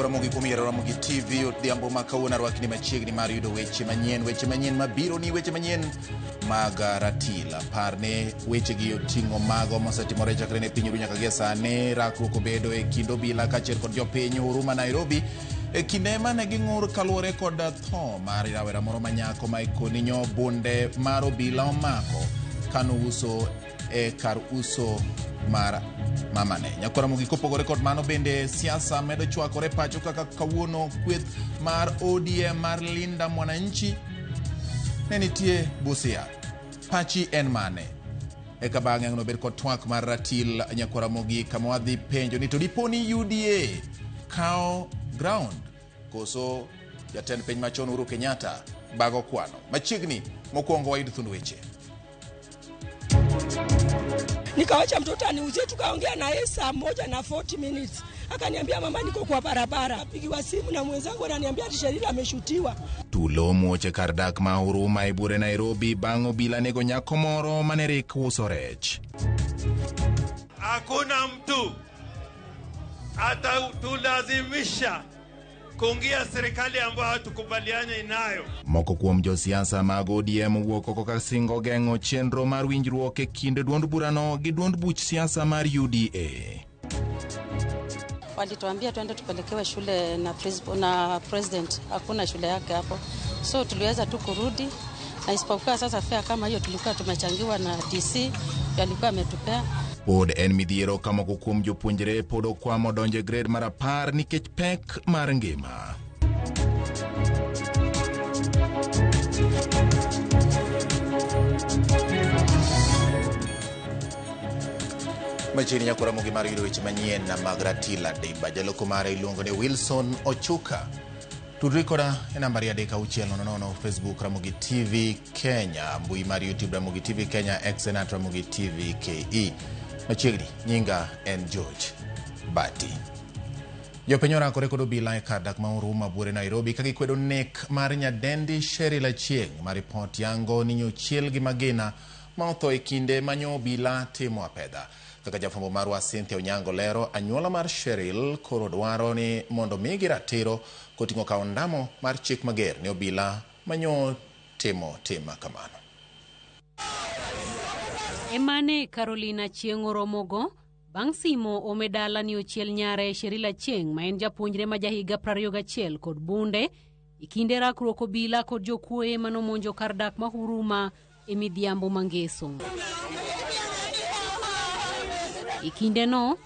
Ramogi kuom yiero Ramogi TV odhiambo ma kawuono arwakni machiegni mar yudo weche manyien, weche manyien mabiro ni weche manyien mag ratil. Par ni wechegi oting'o mago mosetimore chakre ne piny ru nyaka gie sani. Rakruok obedo e kind obila kaachiel kod jopiny Huruma Nairobi e kinde mane ging'ur kaluwore kod tho mar rawera moro manyako ma ikoni nyo bunde mar obila omako kanouso e kar uso mar mamane. Nyakwar Ramogi kopogore kod mano bende siasa medo chwakore pacho kaka kawuono kweth mar ODM mar Linda Mwananchi ne nitie Busia. Pachi en mane? Eka bang'e ang' nobed kod twak mar ratil Nyakwar Ramogi kama wadhi penjo ni to dipo ni UDA kawo ground koso jatend piny machon Uhuru Kenyatta bago kwano. Machiegni mokwongo wayud thund weche. Nikawacha mtoto aniuzie, tukaongea na yeye saa moja na 40 minutes, akaniambia mama, niko kwa barabara. Pigiwa simu na mwenzangu ananiambia ati Sherila ameshutiwa. Tulo muoch e kar dak ma Huruma e buore Nairobi bang' obila nego nyako moro mane rik uso rech. Hakuna mtu atatulazimisha kuingia serikali ambayo hatukubaliani nayo. Moko kuom josiasa mag ODM owuok oko ka singo geng'o chenro mar winjruok e kind duond burano gi duond buch siasa mar UDA. Walituambia twende tupelekewe shule na, principal, na president, hakuna shule yake hapo, so tuliweza tu kurudi, na isipokuwa sasa fare kama hiyo tulikuwa tumechangiwa na DC, alikuwa ametupea. Pod en midhiero ka moko kuom jopuonjre pod okwamo donjo e grade mar 10 nikech pek mar ngima. Machiegni Nyakwar Ramogi mar yudo weche manyien mag ratil adimba. Jaloko mare iluongo ni Wilson Ochuka. Tudri koda e nambari 3 6 0 0 Facebook Ramogi TV Kenya, mbui mar YouTube Ramogi TV Kenya, X en at Ramogi TV KE. Machiegni, nyinga en George Bati. Jopiny orakore kod obila e kar dak ma Huruma buore Nairobi ka gikwedo nek mar nyadendi Sheril Achieng' ma ripot yango ni nyochiel gi magina ma otho e kinde ma nyo obila timo apedha. Kaka jafwambo marwa Cynthia Onyango lero, anyuola mar Sheril koro dwaro ni mondo migi ratiro koting'o kawo ondamo mar chik mager ne obila manyo timo tim kamano. Emane Carolina Achieng' oromogo bang' simo ome dala ni ochiel nyare Sheril Achieng' ma en japuonjre ma jahiga 21 kod bunde e kinde rakruok obila kod jokuoye manomonjo kar dak ma Huruma e midhiambo mangeso. E kindeno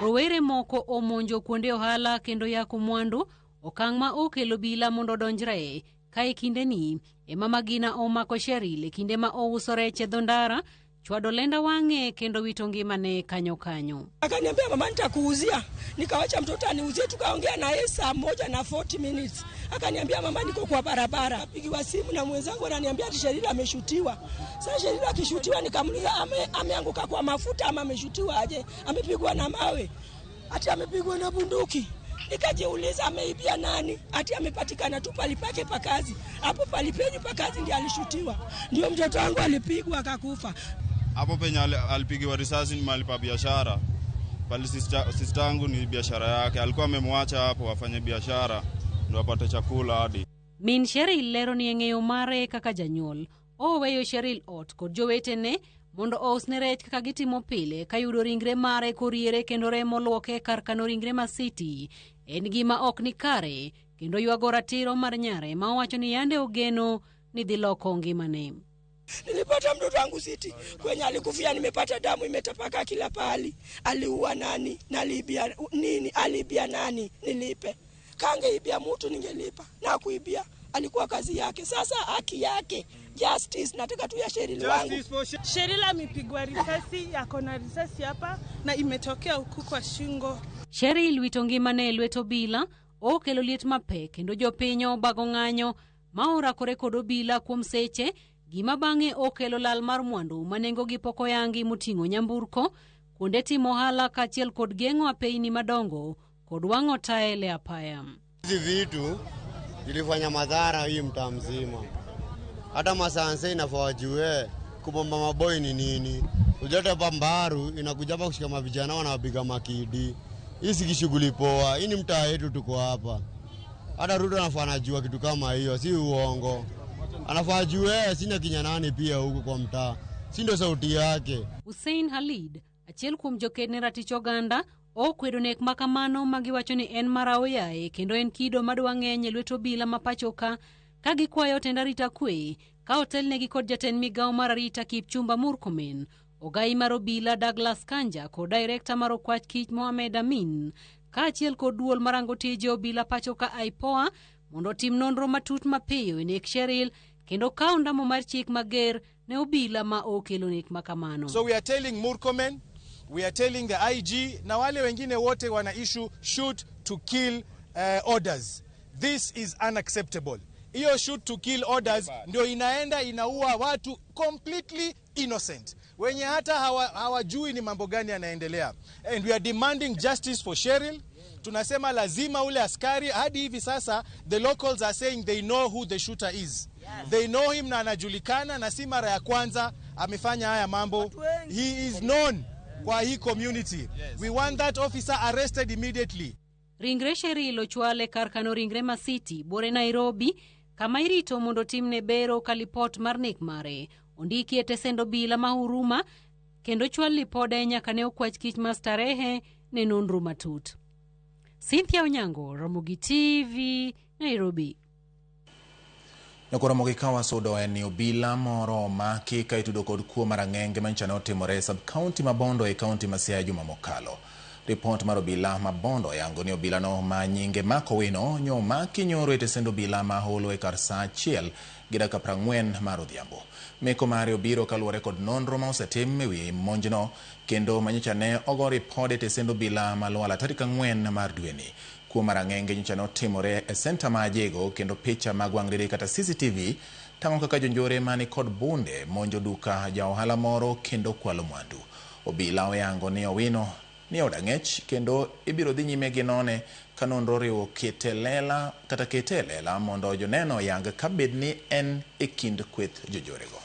rowere moko omonjo kuonde ohala kendo yako mwandu, okang' ma okelo obila mondo odonjre. Ka e kindeni ema magina omako Sheril e kinde ma ouso rech e dho ndara, chwado lenda wang'e kendo wito ngimane kanyo kanyo. Akaniambia mama, nitakuuzia. Nikawacha mtoto aniuzie, tukaongea na yeye saa moja na 40 minutes, akaniambia mama, niko kwa barabara. Pigiwa simu na mwenzangu ananiambia ati Sherila ameshutiwa. Sasa Sherila akishutiwa, nikamuuliza ameanguka kwa mafuta ama ameshutiwa aje? Amepigwa na mawe? Ati amepigwa na bunduki. Nikajiuliza ameibia nani? Ati amepatikana tu pali pake pa kazi. Hapo pali penyu pa kazi ndiye alishutiwa, ndio mtoto wangu alipigwa akakufa. Hapo penye alipigiwa risasi ni mahali pa biashara pale. Sister yangu ni biashara yake, alikuwa amemwacha hapo afanye biashara ndo apate chakula hadi. Min Sheril lero ni e ng'eyo mare kaka janyuol, oweyo Sheril ot kod jowetene mondo ousne rech kaka gitimo pile ka yudo ringre mare koriere kendo remo luoke kar kano ringre ma City en gima ok ni kare kendo ywago ratiro mar nyare ma owacho ni yande ogeno ni dhi loko ngimane. Nilipata mtoto wangu City kwenye alikufia, nimepata damu imetapaka kila pahali. Aliua nani? Nalibia nini? Alibia nani? Nilipe. Kangeibia mtu ningelipa, na kuibia alikuwa kazi yake. Sasa haki yake, justice, nataka tu ya Sheril wangu. Sherila amepigwa risasi, ako na risasi hapa na imetokea huku kwa shingo. Sheril wito ngimane e lwet obila okelo liet mapek kendo jopiny obago ng'anyo ma orakore kod obila kuom seche gima bang'e okelo lal mar mwandu ma nengogi pok oyangi moting'o nyamburko, kuonde timo ohala kaachiel kod geng'o apeyni madongo kod wang'o tael e apaya. Hizi vitu zilifanya madhara hii mtaa mzima, hata masanse inafaa wajue kubomba maboi ni nini. Ujate pambaru inakuja hapa kushika mavijana wanawapiga makidi. Hii si shughuli poa. Hii ni mtaa yetu, tuko hapa. Hata Ruto anafaa anajua kitu kama hiyo, si uongo. Anafaa ajue sina kinyanani pia huku kwa mtaa. Si ndio sauti yake. Hussein Khalid, achiel kuom joked ne ratich oganda, okwedo nek makamano magiwacho ni en mar aoyaye kendo en kido madwa ng'eny e lwet obila ma pacho ka ka gikwayo tend arita kwe ka otelnegi kod jatend migawo mar arita Kipchumba Murkomen, ogai mar obila Douglas Kanja kod direkta mar okwach kich Mohamed Amin, kaachiel kod duol marango tije obila pacho ka IPOA mondo otim nonro matut mapiyo e nek Cheryl kendo kawo ndamo mar chik mager ne obila ma okelo nek makamano. So we are telling Murkomen, we are telling the IG na wale wengine wote wana issue shoot to kill orders. This is unacceptable. Hiyo shoot to kill orders ndio inaenda inaua watu completely innocent, wenye hata hawajui ni mambo gani yanaendelea. And we are demanding justice for Cheryl. Tunasema lazima ule askari, hadi hivi sasa the locals are saying they know who the shooter is. Yes. They know him na anajulikana, na si mara ya kwanza amefanya haya mambo. He is known kwa hii community. Yes. We want that officer arrested immediately. Ringre Cheryl ochwale kar kano ringre ma City bore Nairobi kama irito mondo timne bero ka lipot mar nek mare ondiki e tesend obila ma Huruma kendo chwal lipode nyaka ne okwach kich ma Starehe ne nonro matut. Cynthia Onyango, Ramogi TV, Nairobi. Nyakoro ka wasudo en ni obila moro omaki ka itudo kod kuo mar ang'enge manyicha ne otimore e sub-county ma Bondo e county ma Siaya juma mokalo. Ripot mar obila ma Bondo yango ni obila no ma nyinge Mark Owino nyo omaki nyoro e tesend obila ma Holo e kar saa 1:40 mar odhiambo. Meko mare obiro kaluwore kod nonro ma osetim ewi monjno kendo manyicha ne ogo ripode e tesend obila ma Lwala tarik 4 mar dweni. Kuo mar ang'enge nyocha ne otimore e senta ma Ajego kendo picha mag wang' dede kata CCTV tang'o kaka jonjore mani kod bunde monjo duka ja ohala moro kendo kwalo mwandu. Obila oyango ni Owino ni od ang'ech kendo ibiro dhi nyime gi none ka nonro oriwo kete lela kata kete lela mondo joneno oyang kabed ni en e kind kweth jonjorego.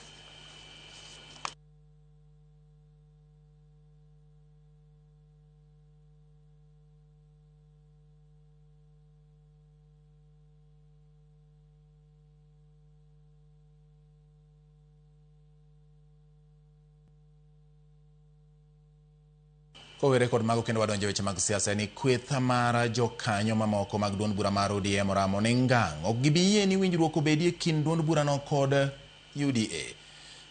Kowere kod mago kendo wadonjo weche mag siasa ni kweth mar jokanyo mamoko mag duond bura mar ODM oramo ni ngang' ok gibi yie ni winjruok obedie kind duond burano kod UDA.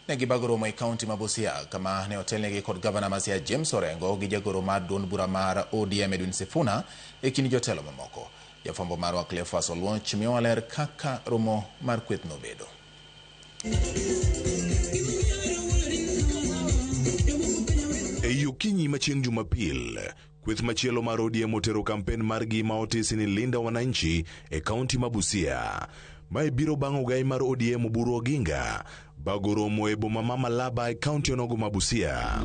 Ne gibago romo e kaunti ma Busia kama ne otelnegi kod gavana ma Siaya James Orengo gi jagoro mar duond bura mar ODM Edwin Sifuna e kind jotelo mamoko. Jafwambo marwa Cleophas Oluoch miyowa ler kaka romo mar kweth nobedo. E okinyi ma chieng' Jumapil, kweth machielo mar ODM otero kampen margi ma otisi ni Linda Wananchi e kaunti ma Busia. Mae biro bang' ogai mar ODM Oburu Oginga bago romo e boma ma Malaba e kaunti onogo ma Busia.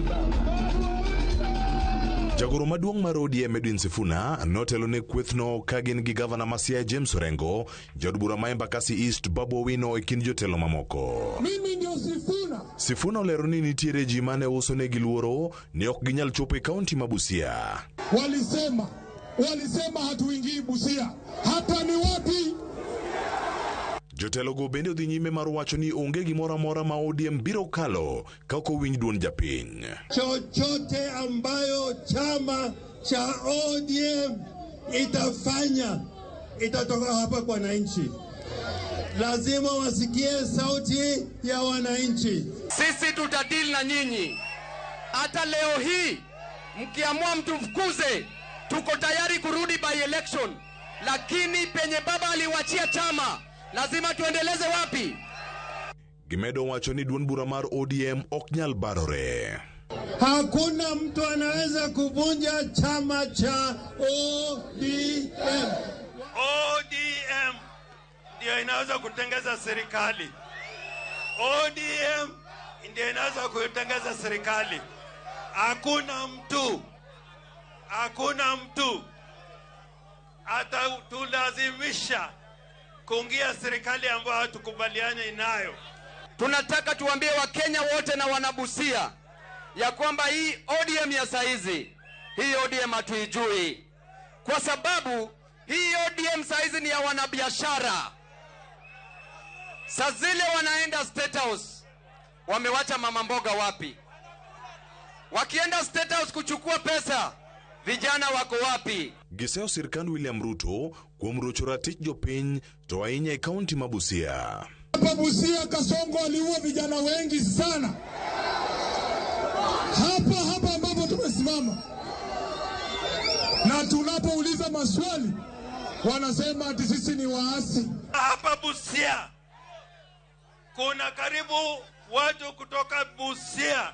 Jagoro maduong' mar ODM Edwin Sifuna notelo ne kwethno ka gin gi gavana ma Siaya James Orengo, jaod bura ma Embakasi East Babu Owino e kind jotelo mamoko. Mimi ndio Sifuna. Sifuna olero ni nitiere ji mane uso negi luoro ni ok ginyal chopo e kaunti ma Busia. Walisema hatuingii Busia. Hapa ni wapi? Jotelo go bende odhi nyime mar wacho ni onge gimoro amora ma ODM biro kalo ka ok owinj duond japiny. Chochote ambayo chama cha ODM itafanya itatoka hapa kwa wananchi. Lazima wasikie sauti ya wananchi. Sisi tutadili na nyinyi. Hata leo hii mkiamua mtumfukuze, tuko tayari kurudi by election. Lakini penye baba aliwachia chama, lazima tuendeleze wapi? Gimedo wacho ni duond bura mar ODM ok nyal barore. Hakuna mtu anaweza kuvunja chama cha ODM. ODM ndio inaweza kutengeza serikali. ODM ndio inaweza kutengeza serikali. Hakuna mtu atatulazimisha kuingia serikali ambayo hatukubaliani nayo. Tunataka tuambie Wakenya wote na wanabusia ya kwamba hii ODM ya saizi, hii ODM hatuijui, kwa sababu hii ODM saizi ni ya wanabiashara. Saa zile wanaenda State House, wamewacha mama mboga wapi? Wakienda State House kuchukua pesa, vijana wako wapi? Giseyo sirkand William Ruto kuom rocho ratich jopiny to ahinya e kaunti ma Busia. Hapa Busia Kasongo aliua vijana wengi sana. Hapa hapa ambapo tumesimama. Na tunapouliza maswali wanasema ati sisi ni waasi. Hapa Busia kuna karibu watu kutoka Busia,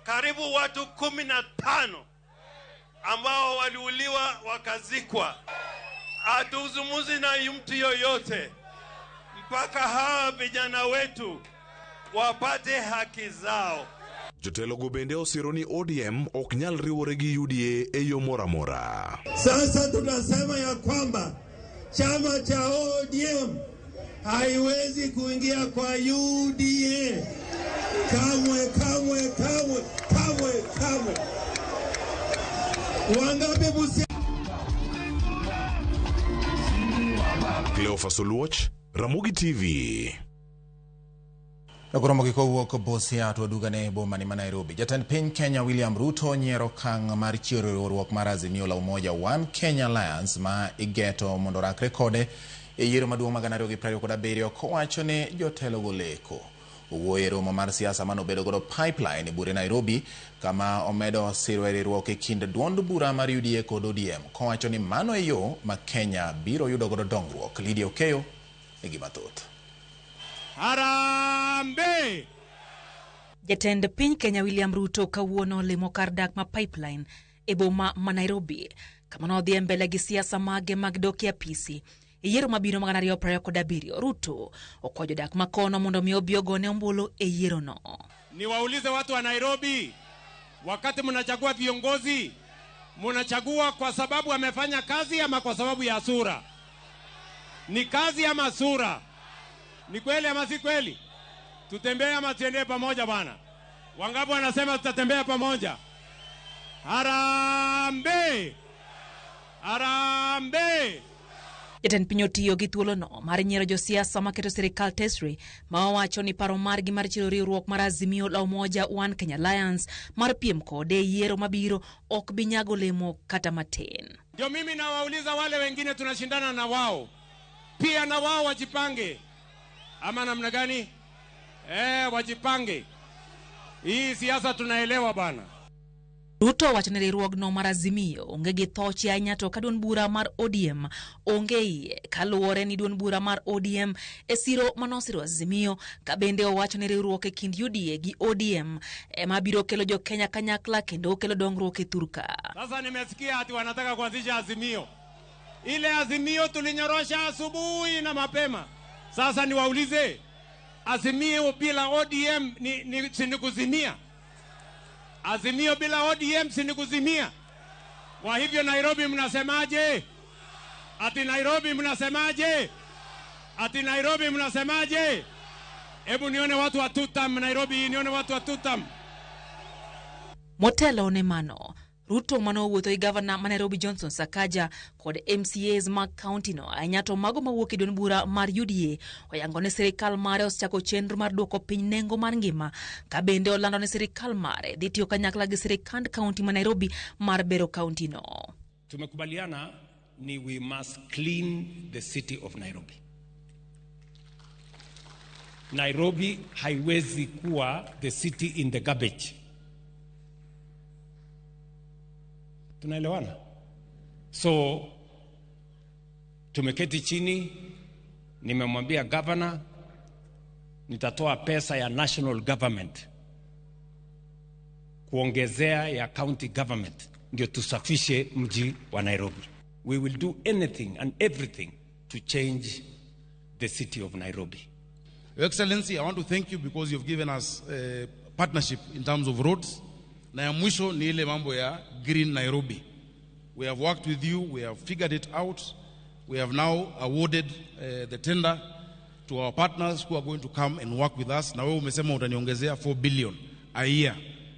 karibu watu 15 ambao waliuliwa wakazikwa. Hatuzungumzi na mtu yoyote mpaka hawa vijana wetu wapate haki zao. Jotelo go bende osiro ni ODM ok nyal riwore gi UDA e yo moro amora. Sasa tunasema ya kwamba chama cha ODM haiwezi kuingia kwa UDA. Kamwe, kamwe, kamwe, kamwe, kamwe. Wangapi Busia? Cleophas Oluoch, Ramogi TV. Nakoromo gi kowuok Busia to dugane boma ni ma Nairobi. Jatend piny Kenya William Ruto nyiero okang' mar chiero riwruok mar Azimio la Umoja One Kenya Alliance ma igeto mondo orakre kode e yiero maduong' mag 2027 kowacho ni jotelo go leko. Owuoyo e romo mar siasa manobedo godo Pipeline e bure Nairobi kama omedo siro e riwruok e kind duond bura mar UDA kod ODM kowacho ni mano e yo ma Kenya biro yudo godo dongruok. Lydia Okeyo nigi mathoth. Harambee! Jatend piny Kenya William Ruto kawuono olimo kar dak ma Pipeline e boma ma Nairobi kama nodhi mbele gi siasa mage mag dok e apisi e yiero mabiro mag 2027. Ruto okwayo jodak makono mondo mi obi ogone ombulu e yierono. Niwaulize watu wa Nairobi, wakati mnachagua viongozi, mnachagua kwa sababu amefanya kazi ama kwa sababu ya sura? Ni kazi ama sura? Ni kweli ama si kweli? Tutembee ama tuendee pamoja bwana? Wangapi wanasema tutatembea pamoja? Harambee! Harambee! Jatend piny otiyo gi thuolono mar nyiero josiasa maketo sirikal tesre ma owacho ni paro margi mar chiero riwruok mar Azimio la Umoja One Kenya Alliance mar piem kode e yiero mabiro ok bi nyago olemo kata matin. Ndio mimi nawauliza wale wengine tunashindana na wao, pia na wao wajipange, ama namna gani? Wajipange. Hii siasa tunaelewa bana. Ruto owacho ni riwruogno mar Azimio onge gi thoche ahinya to ka duond bura mar ODM onge iye kaluwore ni duond bura mar ODM e siro manosiro Azimio, ka bende owacho ni riwruok e kind UDA gi ODM ema biro kelo jo Kenya kanyakla kendo kelo dongruok e thurka. Sasa nimesikia ati wanataka kuanzisha Azimio. Ile Azimio tulinyorosha asubuhi na mapema. Sasa niwaulize, Azimio bila ODM ni si nikuzimia? Azimio bila ODM si nikuzimia? Kwa hivyo Nairobi mnasemaje? Ati Nairobi mnasemaje? Ati Nairobi mnasemaje? Hebu nione watu wa Tutam Nairobi, nione watu wa Tutam. Motelo ne mano, Ruto manowuotho gi gavana ma Nairobi Johnson Sakaja kod MCAs mag kaunti no ahinya to mago mawuok e duond bura mar UDA oyango ni sirikal mare osechako chenro mar duoko piny nengo mar ngima, ka bende olando ni sirikal mare dhi tiyo kanyakla gi sirikand kaunti ma Nairobi mar bero kaunti no. Tumekubaliana ni we must clean the city of Nairobi. Nairobi haiwezi kuwa the city in the garbage. Tunaelewana? So tumeketi chini, nimemwambia governor nitatoa pesa ya national government kuongezea ya county government ndio tusafishe mji wa Nairobi. We will do anything and everything to change the city of Nairobi. Your Excellency, I want to thank you because you've given us partnership in terms of roads. Na ya mwisho ni ile mambo ya Green Nairobi. We have worked with you, we have figured it out. We have now awarded the tender to our partners who are going to come and work with us. Na wewe umesema utaniongezea 4 billion a year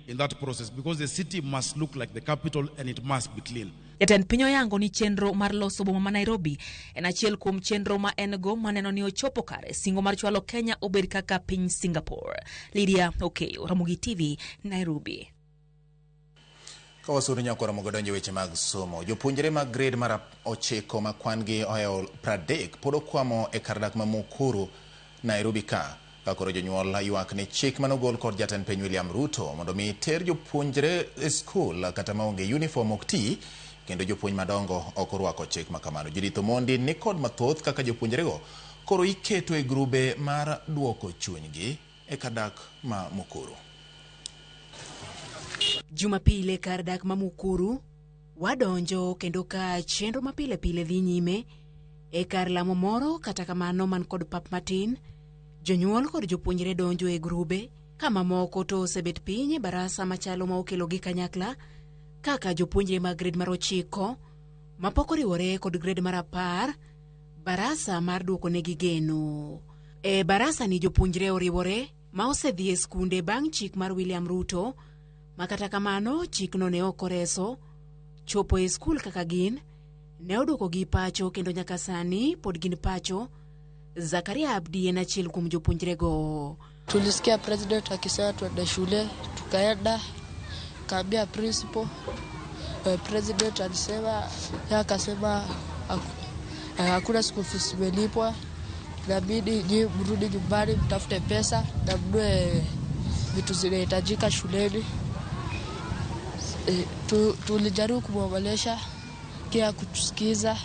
in that process because the city must look like the capital and it must be clean. Jatend piny oyango ni chenro mar loso boma ma Nairobi en achiel kuom chenro ma en go maneno ni ochopo kare singo mar chwalo Kenya obed kaka piny Singapore. Lydia Okeyo, Ramogi TV, Nairobi. Ka wasudo nyaka Ramogi donjo e weche mag somo. Jopuonjre mag grade mar 9 ma kwan gi ohewo 30 pod okwamo e kar dak ma Mukuru, Nairobi ka. Ka koro jonyuol ywak ni chik manogol kod jatend piny William Ruto mondo mi ter jopuonjre e skul kata maonge uniform ok ti kendo jopuonj madongo ok orwako chik ma kamano. Judith Omondi ni kod mathoth kaka jopuonjrego koro iketo e grube mar duoko chunygi e kar dak ma Mukuru. Jumapil e kar dak ma Mukuru, wadonjo kendo ka chenro ma pile pile dhi nyime e kar lamo moro kata kamano man kod pap matin. Jonyuol kod jopuonjre donjo e grube ka mamoko to osebet piny e barasa machalo ma okelogi kanyakla kaka jopuonjre mag grade mar 9 mapok oriwore kod grade mar 10, barasa mar duokonegi geno. E barasa ni jopuonjre oriwore ma osedhi e skunde bang' chik mar William Ruto, ma kata kamano chikno ne ok oreso chopo e skul kaka gin, ne oduokogi pacho kendo nyaka sani pod gin pacho. Zakaria Abdi en achiel kuom jopuonjrego. Tulisikia president akisema tuende shule, tukaenda, kaambia principal. President alisema, yeye akasema hakuna school fees imelipwa, inabidi nyinyi mrudi nyumbani mtafute pesa na mnunue vitu zinahitajika shuleni. Tulijaribu kumwongelesha, kia kutusikiza,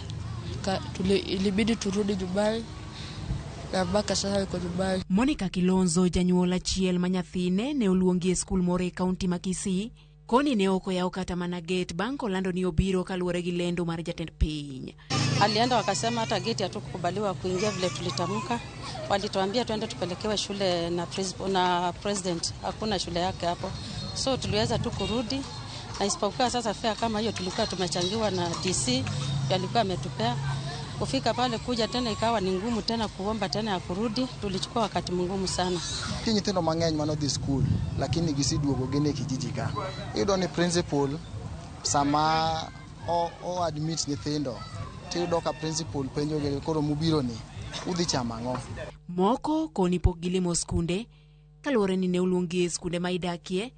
ilibidi turudi nyumbani na mpaka sasa yuko nyumbani. Monica Kilonzo janyuol achiel ma nyathine ne oluongi e skul moro e kaunti ma Kisii. Koni ne ok oyaw kata mana gate bang' kolando ni obiro kaluwore gi lendo mar jatend piny. Alienda wakasema hata gate hatukukubaliwa kuingia vile tulitamka. Walituambia tuende tupelekewe shule na na president, hakuna shule yake hapo. So tuliweza tu kurudi, na isipokuwa sasa fare kama hiyo tulikuwa tumechangiwa na DC, alikuwa ametupea. Kufika pale kuja tena ikawa ni ngumu tena kuomba tena ya kurudi, tulichukua wakati mgumu sana. Nitie nyithindo mang'eny manodhi skul lakini giseduogo gin e kijiji ka. Iyudo ni principal sama o admit nyithindo tiyudo ka principal penjogi koro mubiro ni udhi chamo ang'o. Moko koni pok gilimo skunde kaluwore ni ne oluonggi e skunde ma idakie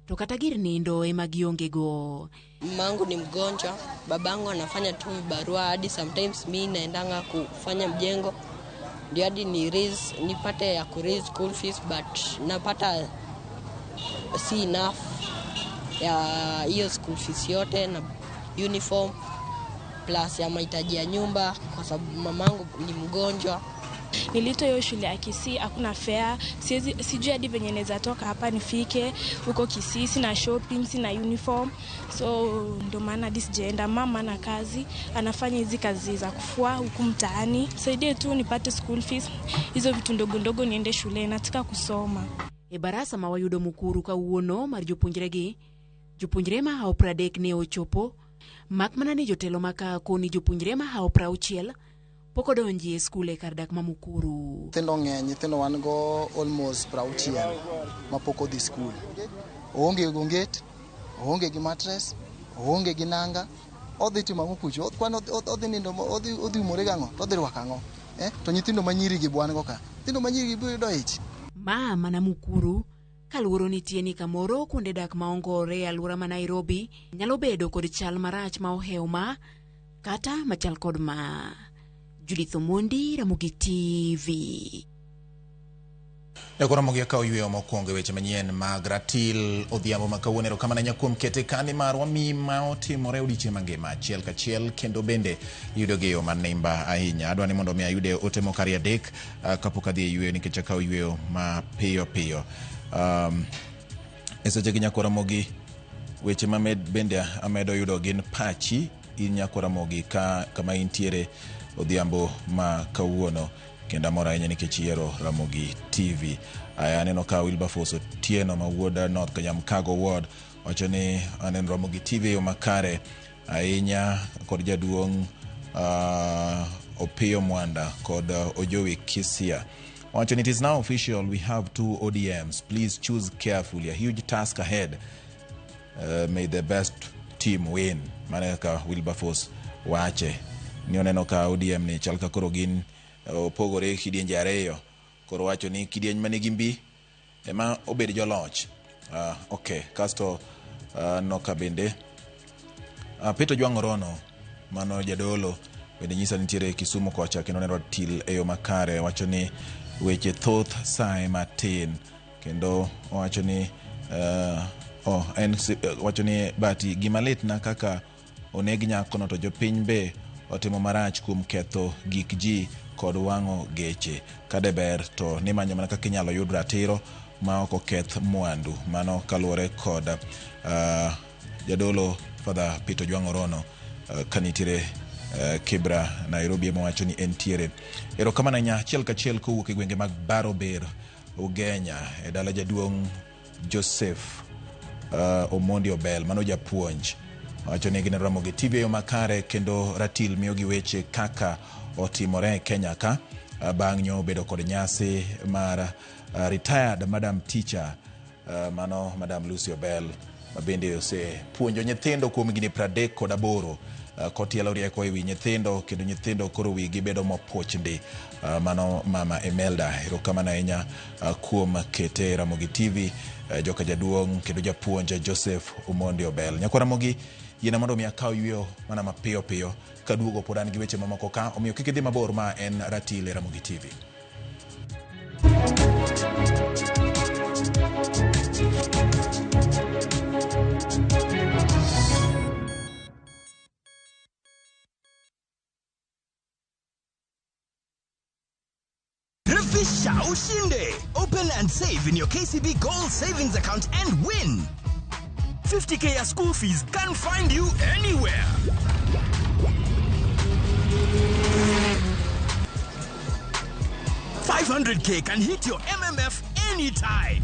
to kata gir nindo ema gionge go. Mamangu ni mgonjwa, babangu anafanya tu barua hadi sometimes mi naendanga kufanya mjengo ndio hadi ni raise, nipate ya ku raise school fees, but napata si enough ya hiyo school fees yote na uniform plus ya mahitaji ya nyumba kwa sababu mamangu ni mgonjwa. Nilitoa hiyo shule ya Kisii, hakuna fare, sijui hadi venye naweza toka hapa nifike huko Kisii, sina shopping, sina uniform, so ndo maana hadi sijaenda. Mama ana kazi, anafanya hizi kazi za kufua huku mtaani. Saidie tu nipate school fees, hizo vitu ndogo ndogo niende shule, nataka kusoma. E barasa ma wayudo Mukuru kawuono mar jopuonjregi, jopuonjre mahawo 30 ne ochopo, mak mana ni jotelo ma ka koni jopuonjre mahawo 60 pok odonji e skul e kar dak ma Mukuru. Nyithindo ng'eny, nyithindo wan go almost 60 mapok odhi skul. Oonge gi onget, oonge gi mattress, oonge gi nanga, odhi timo ang'o kucho? Kwan odhi nindo, odhi umore gang'o? To odhi rwako ang'o? To nyithindo ma nyiri gi bwan go ka. Nyithindo ma nyiri gi biro yudo ich. Ma mana Mukuru, kaluoro nitie ni kamoro kuonde dak ma ongore e alwora ma Nairobi nyalo bedo kod chal marach ma ohewo ma kata machal kod ma. Judith Omondi, Ramogi TV. Nyakoro Ramogi akawo yweyo mokwongo e weche manyien mag ratil odhiambo ma kawuono. Erokamano ahinya kuom kete kani marwa mi ma otimore odiechieng' mangima achiel kachiel kendo bende yudo gi yo manimba ahinya. Adwa ni mondo mi ayude ote moko 2 kapok adhi e yweyo nikech akawo yweyo mapiyo piyo. E sechegi Nyakoro Ramogi weche ma bende amedo yudo gin pachi in Nyakoro Ramogi kama intiere odhiambo ma kawuono kendo amor ahinya nikech yiero Ramogi TV. Aya aneno ka Wilberforce Otieno ma wuod North Kanyamkago Ward wacho ni aneno Ramogi TV yo makare ahinya kod jaduong' Opiyo Mwanda kod Ojowi Kisia. Wacho ni it is now official we have two ODMs. Please choose carefully. A huge task ahead. May the best team win. Mano kaka Wilberforce wache. Ni oneno ka ODM ni chal ka koro gin opogore kidienje ariyo. Koro wacho ni kidieny manigi mbi ema obed joloch. Okay, kasto noka bende Peter Ojwang' Orono mano jadolo bende nyisa nitiere Kisumu kocha kendo neno til e yo makare wacho ni weche thoth sae matin kendo owacho ni en wacho ni bati gima litna kaka oneg nyakono to jopiny be otimo marach kuom ketho gik ji kod wang'o geche kade ber to nimanyo mana kaka inyalo yud ratiro ma ok oketh mwandu. Mano kaluwore kod jadolo Father Peter Ojwang' Orono kanitiere Kibra Nairobi ema wacho ni entiere. Erokamano ahinya achiel kachiel kowuok e gwenge mag Barober Ugenya e dala jaduong' Joseph Omondi Obel mano japuonj wacho ni gineno Ramogi TV e yo makare kendo ratil miyogi weche kaka otimore e Kenya ka bang' nyo bedo kod nyasi mar retired madam teacher mano Madam Lucy Obel ma bende osepuonjo nyithindo kuom higni 38 kotielo rieko ewi nyithindo kendo nyithindo koro wigi bedo mopuoch ndi. Mano Mama Imelda, erokamano ahinya kuom kete Ramogi TV joka jaduong' kendo japuonj Joseph Omondi Obel. Nyakwa Ramogi, yiena mondo mi akaw yweyo mana mapiyo piyo kaduogo pod an gi weche mamoko ka, omiyo kik idhi mabor, ma en Ratil e Ramogi TV. Refisha Ushinde. Open and save in your KCB Gold Savings Account and win. 50K ya school fees can find you anywhere. 500K can hit your MMF anytime.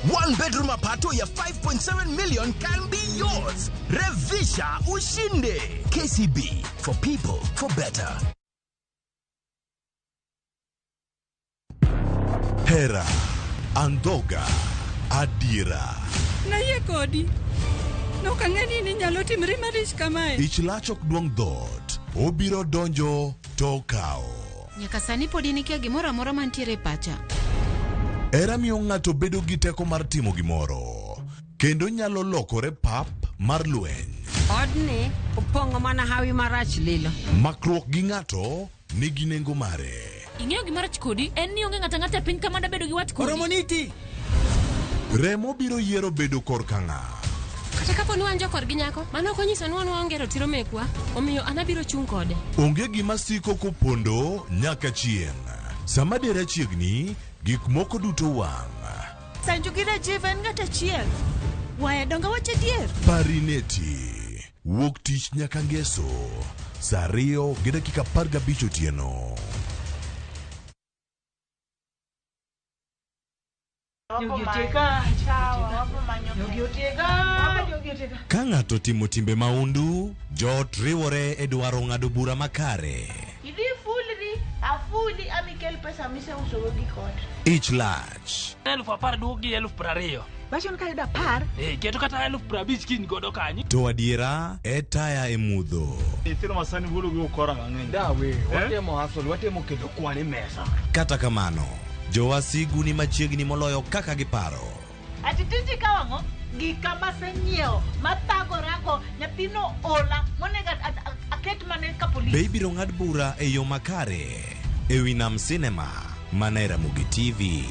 One bedroom apartment ya 5.7 million can be yours. Revisha Ushinde. KCB, for people, for better. Hera, Andhoga, Adira. Nayie kodi. Nok ang'e ni inyalo timri marich kamae. Ich lach ok duong' dhoot. Obiro donjo to okawo. Nyaka sani pod in ikia gimoro amora mantiere e pacha. Hera miyo ng'ato bedo gi teko mar timo gimoro, kendo nyalo lokore pap mar lweny. Odni opong'o mana hawi marach lilo. Makruok gi ng'ato nigi nengo mare. Ing'eyo gima rach kodi en ni onge ng'ato ang'ata e piny ka mada bedo gi wat kodi. Oromoniti. Remo biro yiero bedo korka ng'a. Kata kapo ni wan jokorgi nyako, mano ok onyiso ni wan waonge ratiro mekwa, omiyo an abiro chung' kode. Onge gima siko kopondo nyaka chieng'. Sama dera chiegni, gik moko duto wang'. Sanju gi Rajiv en ng'at achiel. Waya donge wach adier? Parineti. Wuok tich nyaka ngeso. Saa 2:15 otieno. Ka ng'ato timo timbe maundu, joot riwore e dwaro ng'ado bura makare. Idhi fulri, afuli amikel pesa miseusogo gik ot. Ich lach. 10,000 duok gi 20,000. Wacho ni kayudo 10. Keto kata 50,000 kiny godo kanyo. To adiera e taya e mudho. Nyithindo ma sani wulo gi ukora mang'eny. Dawe, watemo hustle, watemo kelo kwan e mesa. Kata kamano, jowasigu ni machiegni moloyo kaka giparo. Ati tiji kawang'o? Gika masenyiewo mathagorago nyathino ola monego aket mane ka polis. Be ibiro ng'ad bura e yo makare e wi Nam Cinema mana e Ramogi TV.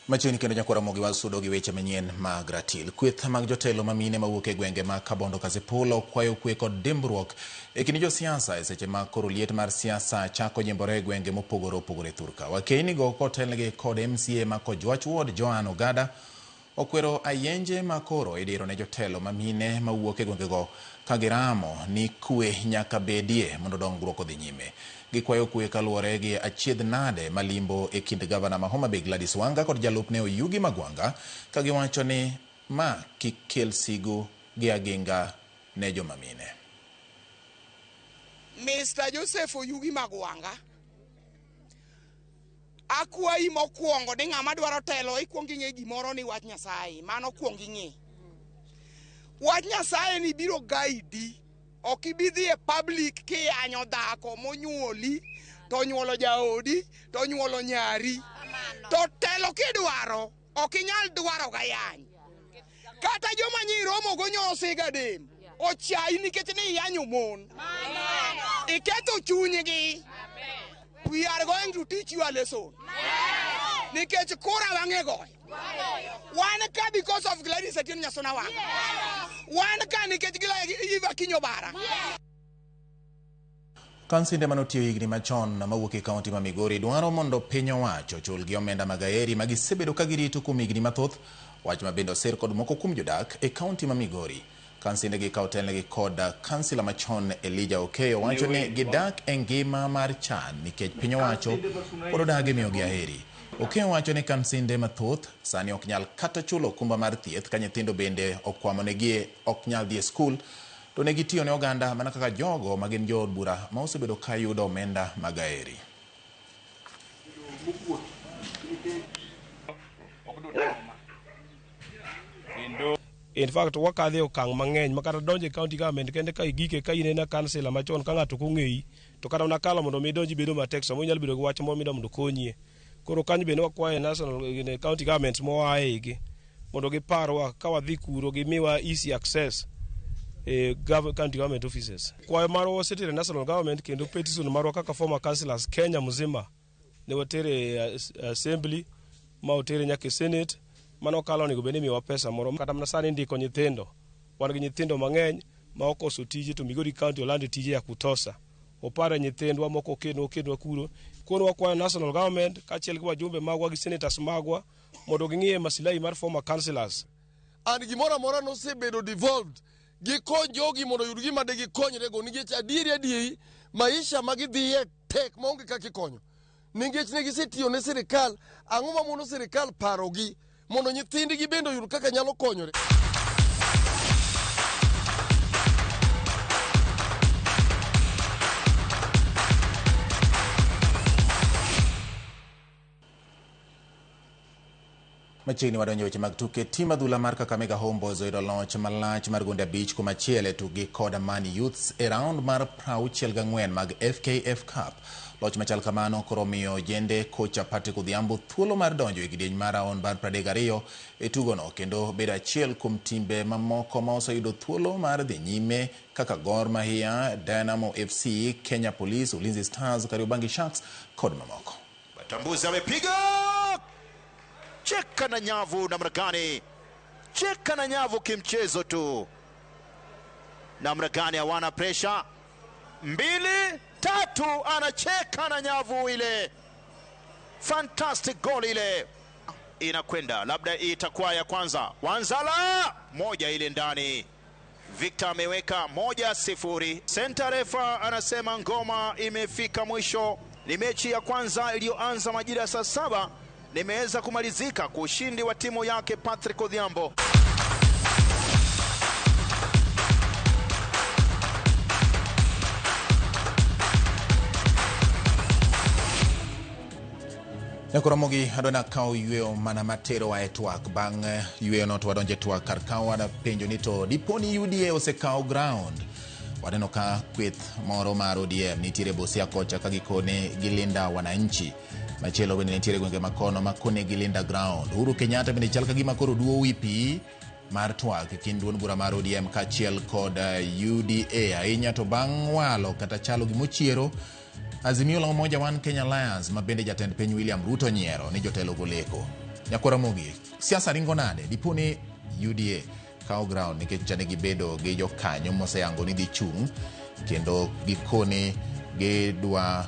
Machiegni kendo nyakwa Ramogi wasudo gi weche manyien mag ratil. Kweth mag jotelo mamine mawuok e gwenge mag Kabondo Kasipul kwayo kwe kod dimbruok e kind josiasa e seche ma koro liet mar siasa chako jimbore e gwenge mopogore opogore thurka. Wakeini go kotelnegi kod MCA ma Kojwach Ward Joan Ogada Okwero ayenje ma koro idiro ne jotelo ma mine mawuok e gwengego ka giramo ni kwe nyaka bedie mondo dongruok odhi nyime. Gikwayo kwe kaluwore gi achiedh nade malimbo e kind gavana ma Homa Bay Gladys Wanga kod jalupne Oyugi Magwanga ka giwacho ni ma kik kel sigu gi aginga ne joma mine. Mr. Joseph Oyugi Magwanga, akwayi mokwongo ni ng'ama dwaro telo ikwong ing'e gimoro ni wach Nyasaye, mano kwong ing'e. Wach Nyasaye ni biro gaidi, ok ibi dhi e public kiyanyo dhako monyuoli, to onyuolo jaodi, to onyuolo nyari. To telo kidwaro, ok inyal dwaro gayany. Kata joma nyiromogo nyo dem, ochayi nikech ni iyanyo mon. Iketho chunygi. We are going to teach you a lesson. Nikech kura wang'e goyo. Wan ka because of Gladys Atieno Nyasona Wanga. Wan ka nikech Eva Akinyi Obara. Kansinde manotiyo higni machon mawuok e kaunti ma Migori dwaro mondo piny owacho ochulgi omenda mag aheri ma gisebedo ka girito kuom higni mathoth, wach ma bende osir kod moko kuom jodak e kaunti ma Migori. Kansinde gi ka otelnegi kod kansila machon Elijah Okeyo wacho ni gidak e ngima mar chan nikech piny owacho pod odagi miyogi aheri. Okeyo wacho ni kansinde mathoth sani ok nyal kata chulo okumba mar thieth ka nyithindo bende okwamonegi ok nyal dhi e skul to ne gitiyo ne oganda mana kaka jogo ma gin jood bura ma osebedo ka yudo omenda mag aheri. In fact, wakadhe okang' mang'eny ma kata donjo e county government kende ka igike ka in ena kansila machon ka ng'ato ok ong'eyi to kata mana kalo mondo mi idonji bedo matek samoro inyalo bedo gi wach moro midwa mondo konyie. Koro kanyo bende wakwayo national county governments moa e igi mondo giparwa ka wadhi kuro gimiwa easy access e county government offices. Kwayo marwa wasetero e national government kendo petition marwa kaka former councillors Kenya mzima ne watere assembly ma otere nyaka e senate mano kalo onego bed ni imiyowa pesa moro kata mana sani ndiko nyithindo wan gi nyithindo mang'eny ma okoso tije to Migori County olando tije ya kutosha opare nyithindwa moko okenwa kuro koro wakwayo national government kaachiel gi wajumbe magwa gi senators magwa mondo ging'iye masilahi mar former councillors. And gimoro amora nosebedo devolved gikony jogi mondo oyud gima de gikonyrego nikech adieri adieri maisha ma gidhiye tek maonge kaka ikonyo nikech ne gisetiyo ne sirikal ang'o mamono sirikal parogi mondo nyithindgi bende oyud kaka nyalo konyore. Machiegni wadonjo weche mag tuke. Tim adhula mar Kakamega Homeboyz oyudo loch malach mar gonde 5-1 e tukgi kod Amani Youths e round mar 64 mag FKF Cup. Loch machal kamano koro miyo jende kocha Patrick Odhiambo thuolo mar donjo e kidieny mar round mar 32 e tugono kendo bedo achiel kuom timbe mamoko ma oseyudo thuolo mar dhi nyime kaka Gor Mahia, Dynamo FC, Kenya Police, Ulinzi Stars, Kariobangi Sharks kod mamoko. Batambuzi amepiga cheka na nyavu namna gani? Cheka na nyavu kimchezo tu. Namna gani hawana pressure. 2 3 anacheka na nyavu ile. Fantastic goal ile. Inakwenda labda itakuwa ya kwanza. Wanzala moja ile ndani. Victor ameweka 1-0. Center refa anasema ngoma imefika mwisho. Ni mechi ya kwanza iliyoanza majira saa 7 nimeweza kumalizika kwa ushindi wa timu yake Patrick Odhiambo. Nyakoromogi adwa kawo yweyo mana matero wa e twak. Bang' yweyo no to wadonjo e twak kar ka wapenjo ni to dipo ni UDA osekawo ground. Waneno ka kweth moro mar ODM nitiere Busia kocha ka gikone gilinda wananchi. Machielo bende nitiere gwenge makono makone gilinda ground. Uhuru Kenyatta bende chal ka gima koro duo wi pi mar twak e kind duond bura mar ODM kaachiel kod UDA. Ahinya to bang' walo kata chalo gimochiero Azimio la Umoja One Kenya Alliance ma bende jatend piny William Ruto nyiero ni jotelo goleko. Nyakwara Mogi, siasa ringo nade? Dipo ni UDA kawo ground nikech chane gibedo gi jokanyo moseyango ni dhi chung' kendo gikone gidwa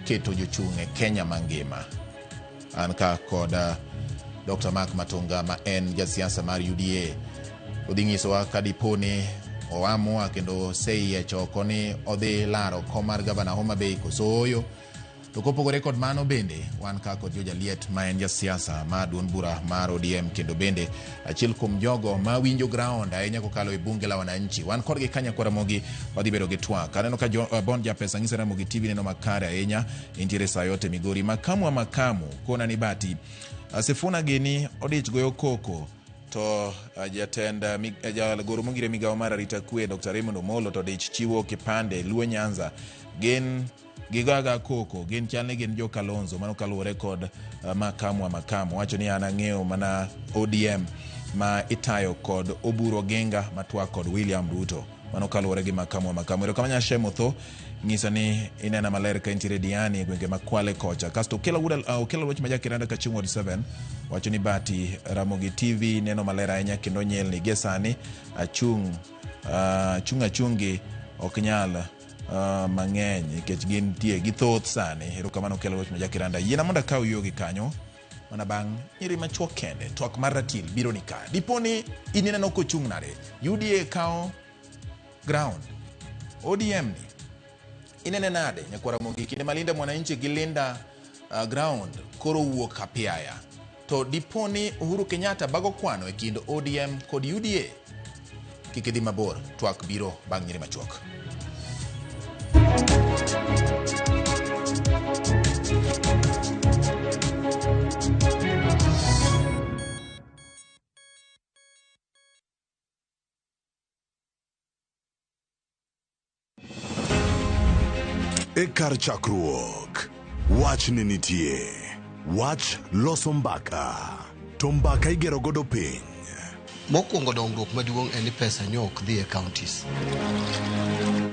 keto jochung' e Kenya mangima. An ka kod Dr. Mark Matonga ma en jasiasa mar UDA. Odhi nyisowa ka dipo ni oamua kendo oseyiech oko ni odhi laro kom mar gavana Homa Bay koso ooyo. To kopogore kod mano bende wan ka kod George Aliet ma en jasiasa mar duond bura mar ODM kendo bende achiel kuom jogo ma winjo ground ahinya kokalo e bunge la wananchi. Wan kodgi kanyakwa Ramogi wadhi bedo gi twak. Aneno ka jo, Bond Japesa ng'isa Ramogi TV neno makare ahinya entiere saa yote Migori. Makamu wa makamu kona ni bati. Sifuna gini odich goyo koko to jatend jagoro mongire migawo mar arita kwe Dr. Raymond Omolo to odich chiwo kipande Luo Nyanza gin gigaga koko gin chal ni gin jo Kalonzo mano kaluwore kod makamu wa makamu wacho ni an ang'eyo mana ODM ma itayo kod Oburu Oginga matwak kod William Ruto mano kaluwore gi makamu wa makamu. Erokamano Nyashe Motho ng'isa ni inena maler ka intiere Diani e gwenge ma Kwale kocha. Kasto Okelo Wuod Okelo Luoch ma Jakiranda Kachung Ward 7 wacho ni Bati Ramogi TV neno maler ahinya kendo nyelni gie sani achung' achung' achungi ok nyal mang'eny nikech gintie githoth sani. Erokamano Okelo Luoch ma Jakiranda. Yiena mondo akaw yogi kanyo mana bang' nyiri machuok kende. Twak mar ratil biro ni ka. Dipo ni in ineno kochung' nade? UDA kawo ground. ODM ni inene nade nyakwara Ramogi kinde ma Linda Mwananchi gi Linda ground koro wuok apiaya to dipo ni Uhuru Kenyatta bago kwano e kind ODM kod UDA kik idhi mabor twak biro bang' nyiri machuok. E kar chakruok, wach ne nitie. Wach loso mbaka, to mbaka igero godo piny. Mokwongo dongruok maduong' en ni pesa nyo ok dhi e counties.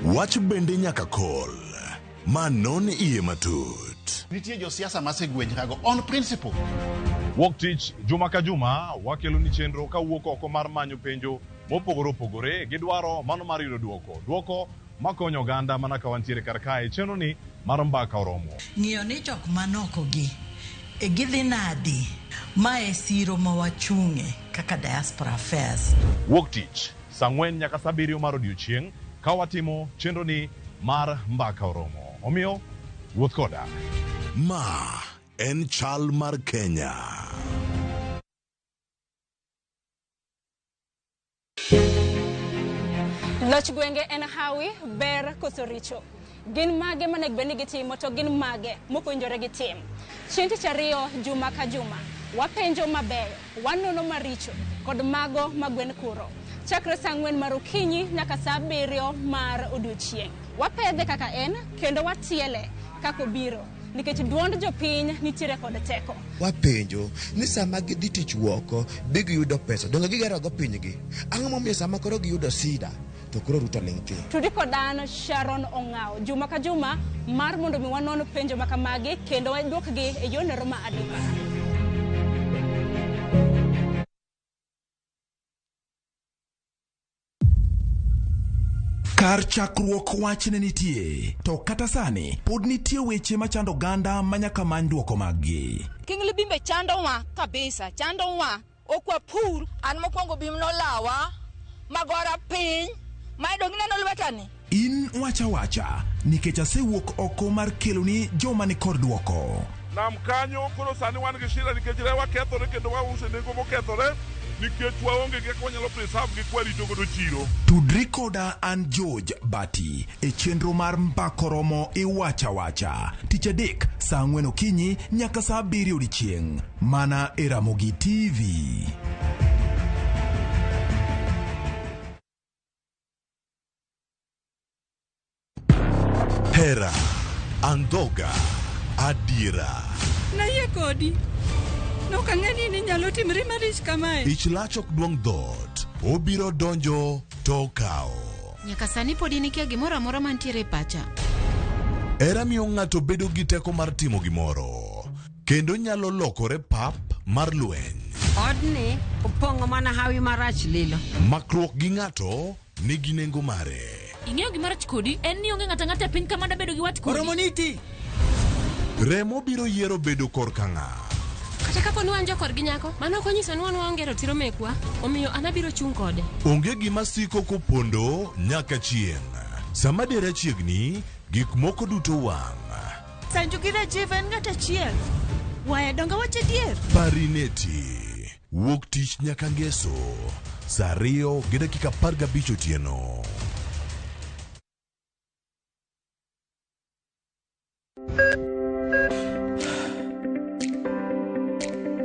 Wach bende nyaka kol, ma non iye matut. Nitie josiasa masegwenyrago on principle. Wuok tich juma ka juma wakelo ni chenro kawuok oko mar manyo penjo mopogore opogore gi dwaro mano mar yudo duoko. Duoko makonyo oganda mana ka wantiere kar kae chenro ni mar mbaka oromo. Ng'iyo ni jok manoko gi e gidhi nadi ma e siro ma wachung'e kaka diaspora affairs. Wuok tich saa 4 nyaka saa 7 mar odiochieng' ka watimo chenro ni mar mbaka oromo. Omiyo wuoth koda. Ma en chal mar Kenya. Loch gwenge en hawi, ber koso richo. Gin mage monego bed ni gitimo to gin mage mok owinjore gitim. Chieng' tich ariyo juma ka juma, wapenjo mabeyo, wanono maricho kod mago ma gwen kuro. Chakre saa 4 mar okinyi nyaka saa 7 mar odiochieng'. Wapedhe kaka en kendo watiele kaka obiro nikech duond jopiny nitiere kod teko. Wapenjo ni sama gidhi tich woko bi giyudo pesa donge gigero go pinygi? Ang'o momiyo sama koro giyudo sida to koro Ruto ling' thi? Tudi kod an Sharon Ong'awo juma ka juma mar mondo mi wanon penjo makamagi kendo waduokgi e yorno ma adimba. Kar chakruok wach ne nitie, to kata sani pod nitie weche machando oganda ma nyaka many dwoko maggi. King Libimbe chandowa kabisa, chandowa. Ok wapur. An mokwongo bim nolawa, magora piny, ma dong ineno lwetani. In wacha wacha, nikech asewuok oko mar keloni joma ni kod dwoko. Nam kanyo koro sani wan gi shida nikech rewa kethore kendo wauso e nengo mokethore nikech waonge gi kaka wanyalo preserve gi kwarito godo chiro. Tudri koda an George Bati e chenro mar Mbaka Oromo Iwacha Wacha tich adek saa 4 okinyi nyaka saa 7 odiechieng' mana e Ramogi TV. Hera, andhoga, adiera. Nayie kodi. Nok ang'e ni nyalo timri marich kamae. Ich lach ok duong' dhoot, obiro donjo to okawo. Nyaka sani pod in ikia gimoro amora mantiere e pacha. Hera miyo ng'ato bedo gi teko mar timo gimoro, kendo nyalo lokore pap mar lweny. Odni opong'o mana hawi marach lilo. Makruok gi ng'ato nigi nengo mare. Ing'eyo gima rach kodi en ni onge ng'ato ang'ata e piny ka mada bedo gi wat kodi. Remo biro yiero bedo korka ng'a. Kata kapo ni wan jokorgi nyako, mano ok onyiso ni wan waonge ratiro mekwa, omiyo an abiro chung' kode. Onge gima siko kopondo nyaka chieng'. Sama dera chiegni, gik moko duto wang'. Sanju gi Rajiv en ng'at achiel. Waya donge awacho adier? Parineti. Wuok tich nyaka ngeso. Saa 2:15 otieno.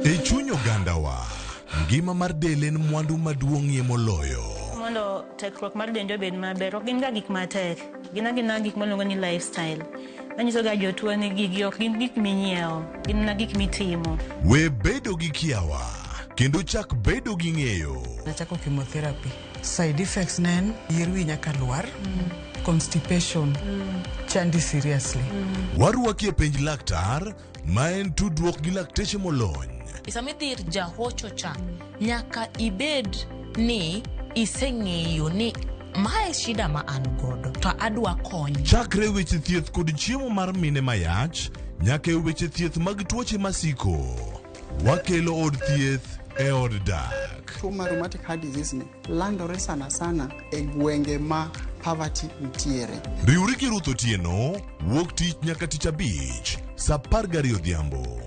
E chuny ogandawa, ngima mar del en mwandu maduong'ie moloyo. Mondo tekruok mar dendi obed maber, ok gin ga gik matek. Gin agina gik miluongo ni lifestyle. Anyiso ga jotuo ni gigi ok gin gik minyiewo, gin mana gik mitimo. We bedo gi kiawa kendo chak bedo gi ng'eyo. Nachako chemotherapy. Side effects ne en yier wi nyaka lwar, constipation, chandi seriously. Warwaki e penj laktar ma en tudruok gi lakteche molony. Sama idhi ir jahocho cha, nyaka ibed ni iseng'eyo ni mae shida ma an godo to adwa kony. Chakre weche thieth kod chiemo mar mine mayach nyaka e weche thieth mag tuoche masiko. Wakelo od thieth e od dak. Tuo mar rheumatic heart disease ni landore sana sana e gwenge ma poverty nitiere. Riwri gi Ruth Otieno wuok tich nyaka tich abich saa 12 odhiambo.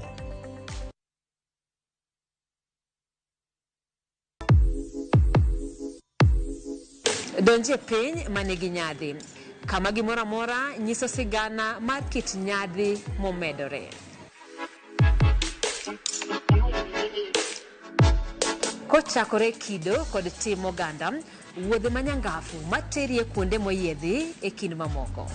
Donj e piny ma nigi nyadhi, kama gimoro amora nyiso sigana mar kit nyadhi momedore. Kochakore e kido kod tim oganda, wuodhe ma nyangafu materi e kuonde moyiedhi e kind mamoko.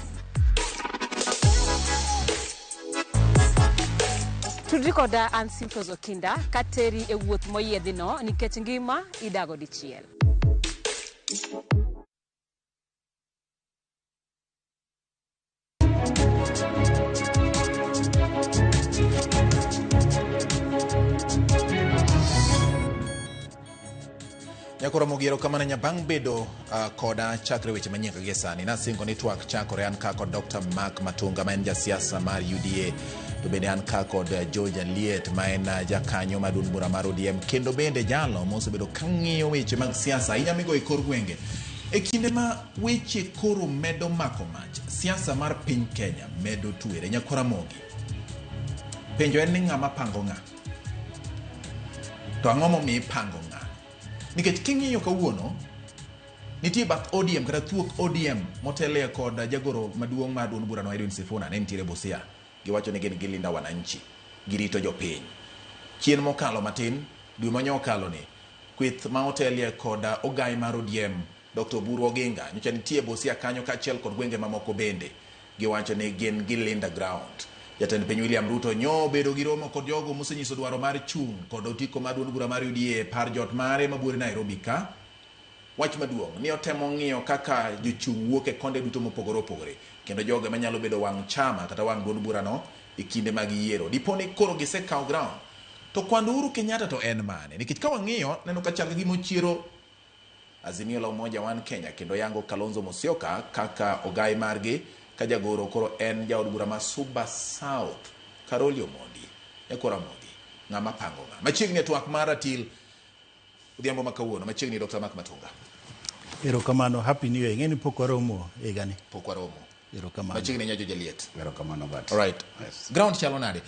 Tudri koda an Simfros Okinda kateri e wuoth moyiedhino nikech ngima idago dichiel. Nyakoro Mogi erokamano nya bang' bedo koda chakre weche manyien kaka gie sani. Nasingo ni twak chakore an ka kod Dr. Mark Matunga ma en jasiasa mar UDA to bende an ka kod George Aliet ma en jakanyo mar duond bura mar ODM kendo bende jalo mosebedo ka ng'iyo weche mag siasa ahinya migo e kor gwenge. E kinde ma weche koro medo mako mach, siasa mar piny Kenya medo tuere. Nyakora Mogi, penjo en ni ng'ama pango ng'a? To ang'o momiyo ipango ng'a? Nikech king'iyo kawuono, nitie bath ODM kata thuok ODM motelie kod jagoro maduong' mar duond burano Edwin Sifuna ne nitiere Busia. Giwacho ni gin gilinda wananchi, girito jopiny. Chien mokalo matin, dwe manyo okalo ni, kweth ma otelie kod ogai mar ODM Dr. Oburu Oginga nyocha nitie Busia kanyo kaachiel kod gwenge mamoko bende. Giwacho ni gin gilinda ground. Jatend piny William Ruto nyo obedo gi romo kod jogo mosenyiso dwaro mar chung' kod otiko mar duond bura mar UDA e par jot mare mabuore Nairobi ka. Wach maduong' ni otemo ng'iyo kaka jochung' wuok e konde duto mopogore opogore kendo jogo ema nyalo bedo wang' chama kata wang' duond burano e kinde mag yiero. Dipo ni koro gisekawo ground. To kwand Uhuru Kenyatta to en mane? Nikech ka wang'iyo neno ka chal ka gima ochiero Azimio la Umoja One Kenya kendo yango Kalonzo Musyoka kaka ogai margi ka jagoro koro en jaod bura ma Suba South Caroli Omondi. Nyakwar Ramogi, ng'ama pango ng'a? Machiegni e twak mar ratil odhiambo ma kawuono, machiegni Dr. Mark Matunga. Erokamano, happy new year. Ing'e ni pok waromo higani. Pok waromo. Erokamano. Machiegni Nyajo Jaliet. Erokamano but. All right. Yes. Ground chalo nade?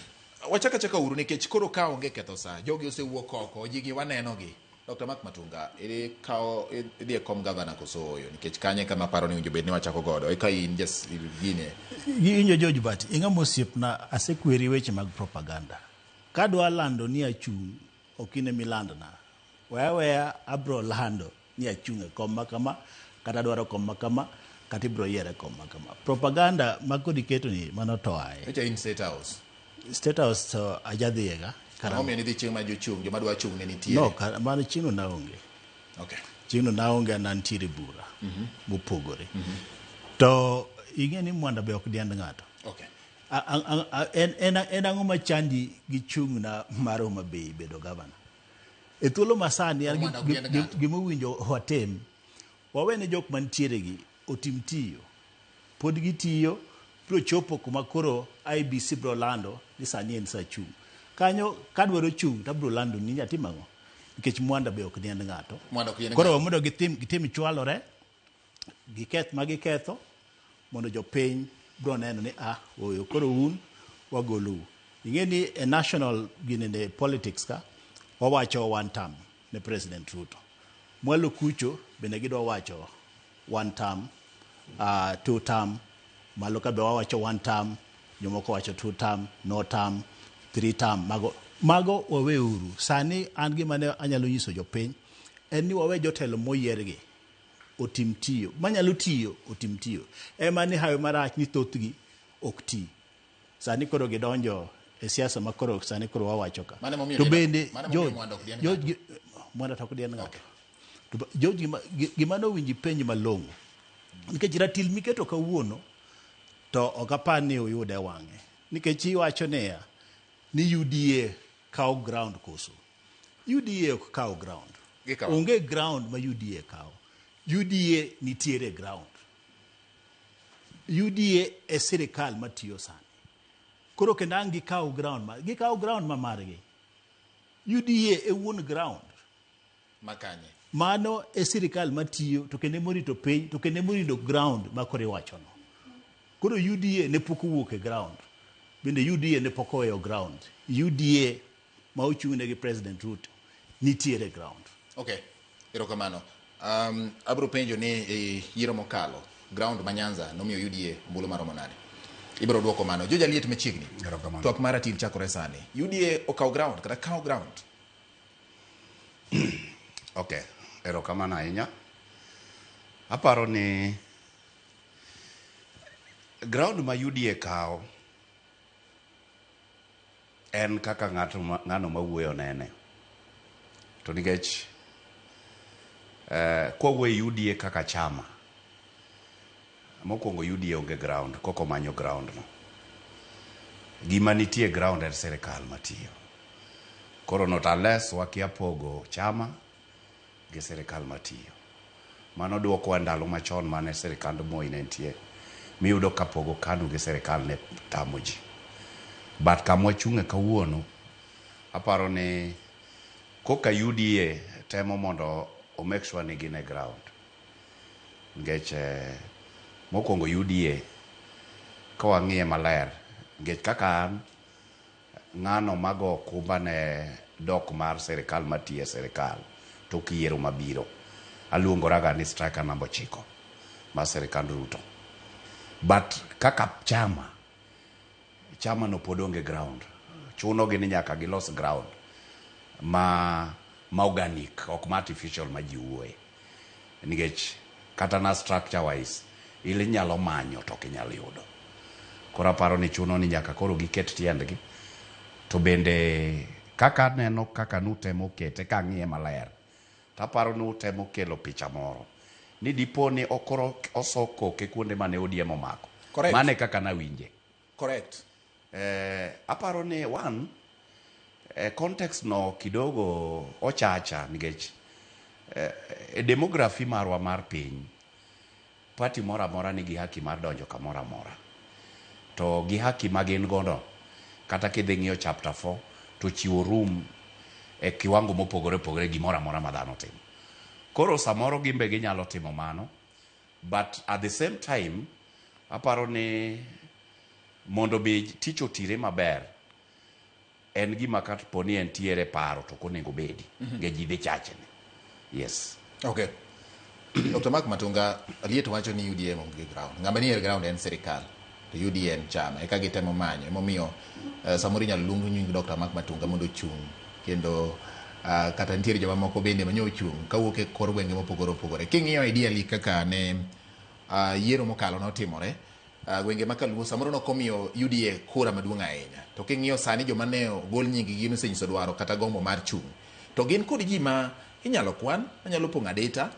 Wachak achaka uru nikech koro ka onge ketho saa, jogi osewuok oko, jigi wanenogi. Dr. Mark Matunga, ikawo idhi e kom gavana koso ooyo? Nikech kanye kama paro ni owinjo bed ni wachako godo. Eka in jas gine. Injo George but ing'ama osiepna asekweri weche mag propaganda. Kadwa lando ni achung' ok in emilandna. Weya weya abro lando ni achung' e kom ma kama kata adwaro kom ma kama kata ibro yiera e kom ma kama. Propaganda ma koro iketo ni mano to aye. Nyocha in State House. State House to ajadhiyega. Ang'o momiyo nidhi chieng' ma jochung' joma dwa chung' ne nitiere? No, kar, mano chieng'no naonge. Okay. Chieng'no naonge an antiere bura mopogore. To ing'e ni mwanda be ok diend ng'ato. Okay. En ang'o machandi gi chung'na mar Homa Bay bedo gavana? E thuolo masani an Mwanda ok diend ng'ato. gimowinjo watim, wawene jok mantiere gi otim tiyo. Pod gitiyo, biro chopo kuma koro IEBC biro lando ni sani en saa chung'. Kanyo kadwaro chung' to abiro lando ni atim ang'o? Nikech Mwanda be ok dien ng'ato. Mwanda ok dien Koro ng'ato. mondo gitim, gitim chwalore, giketh ma giketho, mondo jopiny biro neno ni ah, oyo koro un wagolou. Ing'e ni e national ginene politics ka, wawacho one term ne President Ruto. Mwalo kucho bende gidwa wacho one term, two term, malo ka be wawacho one term, jomoko wacho two term, no term, three term, mago, mago waweuru. Sani an gima ne anyalo nyiso jopiny en ni wawe jotelo moyiergi otim tiyo, manyalo tiyo otim tiyo. Ema ni hawi marach ni thothgi ok ti. Sani koro gidonjo e siasa ma koro sani koro wawacho ka. Mano emomiyo To dien- bende mano emomiyo George, Mwanda ok dien George, Mwanda to ok dien ng'ato. To George, gima nowinji penj malong'o. Nikech ratil miketo kawuono to ok apar ni uyude e wang'e. Nikech iwacho niya, ni UDA kawo ground koso. UDA ok kaw ground. Gikawo. Onge ground ma UDA kawo. UDA nitiere ground. UDA e sirikal matiyo sani. Koro kendo ang' gikaw ground ma gikaw ground ma margi. UDA e wuon ground. Makanye. Mano e sirikal matiyo to kendo emorito piny to kendo emorito ground ma koro iwachono. Koro UDA ne pok owuok e ground. Bende UDA ne pok oweyo ground. UDA ma ochung'ne gi President Ruto nitiere ground. Okay, erokamano. Abro penjo ni e yiero mokalo, ground ma Nyanza nomiyo UDA ombulu maromo nade? Ibro duoko mano. Joja liet machiegni. Erokamano. Twak mar ratil chakore sani. UDA okawo ground kata kawo ground? Okay, erokamano ahinya. Aparo ni ground ma UDA kawo en kaka ng'ato ng'ano mawuoyo nene. To nikech kwawuoyo UDA kaka chama, mokwongo UDA onge ground, koko manyo ground no. Gima nitie ground en sirikal matiyo. Koro not unless wakia pogo chama gi sirikal matiyo. Mano duokowa ndalo machon mane sirikand Moi ne nitie, miyudo ka pogo KANU gi sirikal ne tamo ji. But kama wachung'e kawuono, aparo ni koka UDA temo mondo o make sure ni gin e ground. Nikech mokwongo UDA ka wang'iye maler, nikech kaka an ng'ano mago okumba ne dok mar sirikal matiyo e sirikal tok yiero mabiro. Aluongoraga ni striker namba 9 mar sirikand Ruto. But kaka chama, chama no pod onge ground. Chuno gi ni nyaka gilos ground ma organic, ok ma artificial ma ji wuoye. Nikech kata na structure wise, inyalo manyo to ok inyal yudo. Koro aparo ni chuno ni nyaka koro giket tiendgi. To bende kaka aneno kaka nutemo kete kang'iye maler, taparo ni utemo kelo picha moro ni dipo ni okoro oso koke kuonde mane ODM omako. Correct. Mane kaka nawinje. Correct. Aparo ni one, context no kidogo ochacha nikech e demography marwa mar piny, party moro amora nigi haki mar donjo kamoro amora. To gi haki ma gin godo, kata kidhi ng'iyo chapter 4, to chiwo room e kiwango mopogore opogore gimoro amora ma dhano timo. Koro samoro gimbe ginyalo timo mano, but at the same time, aparo ni mondo mi tich otire maber, en gima kapo ni entiere paro to ok onego bedi, nikech ji dhi chachni. Yes. Okay. Dr. Mark Matunga, Liet wacho ni UDA onge ground. Ng'ama nie ground en sirikal, to UDA en chama. Eka gitemo manyo. Emomiyo samoro inyalo luong nying Dr. Mark Matunga mondo ochung'. Kendo kata nitiere joma moko bende manyo ochung' kawuok e kor gwenge mopogore opogore. King'iyo ideally kaka ne yiero mokalo notimore, gwenge ma Kaluo samoro nokomiyo UDA kura maduong' ahinya. To king'iyo sani joma ne ogol nying gi nosenyiso dwaro kata gombo mar chung'. To gin kod ji ma inyalo kwan, manyalo pong'o adita,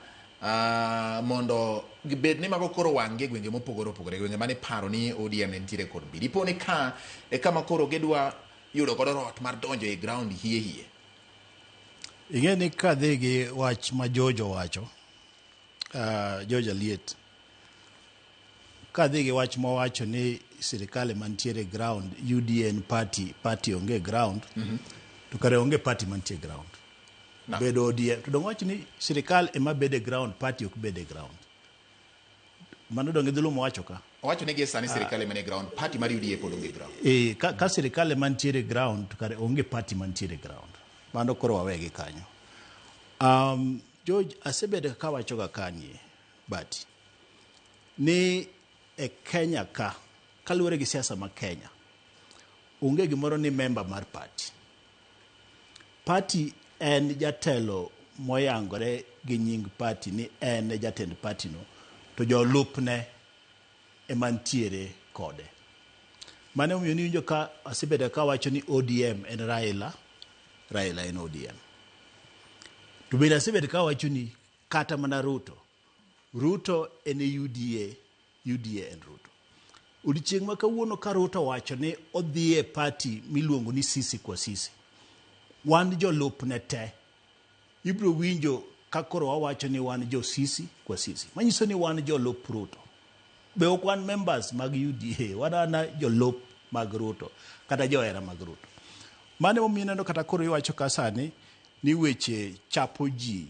mondo gibed ni mago koro wang' gi e gwenge mopogore opogore, gwenge mane paro ni ODM ne nitiere kod mbiri. Dipo ni ka e kama koro gidwa yudo godo rot mar donjo e ground hie hie. Ing'e ni kadhi gi wach ma George owacho, George Aliet, Kadhi gi wach mowacho ni sirikal mantiere ground, UDA en party, party onge ground, to kare onge party mantie ground. Bedo ODM, to dong wach ni sirikal ema bedo e ground, party ok bed e ground. Mano dong idhulu mowacho ka. Owacho ni gie sani sirikal ema nie ground, party mar UDA pod onge ground. E, ka sirikal ema nitiere ground, to kare onge party mantiere ground. Mano koro wawegi kanyo. George, asebedo kawacho ga kanye, but ni e Kenya ka, kaluwore gi siasa ma Kenya, onge gimoro ni member mar party. Party en jatelo moyangore gi nying party ni en e jatend party no, to jolupne ema ntiere kode. Mano emomiyo niwinjo ka asebedo kawacho ni ODM en Raila, Raila en ODM. To bende asebedo kawacho ni kata mana Ruto, Ruto en UDA, UDA en Ruto. Odiochieng' ma kawuono ka Ruto owacho ni odhi e party miluongo ni Sisi kwa Sisi, wan jolupne te ibiro winjo ka koro wawacho ni wan jo Sisi kwa Sisi. Manyiso ni wan jolup Ruto. Be ok wan members mag UDA, wan ana jolup mag Ruto kata johera mag Ruto. Mano emomiyo ineno kata koro iwacho ka sani ni weche chapo ji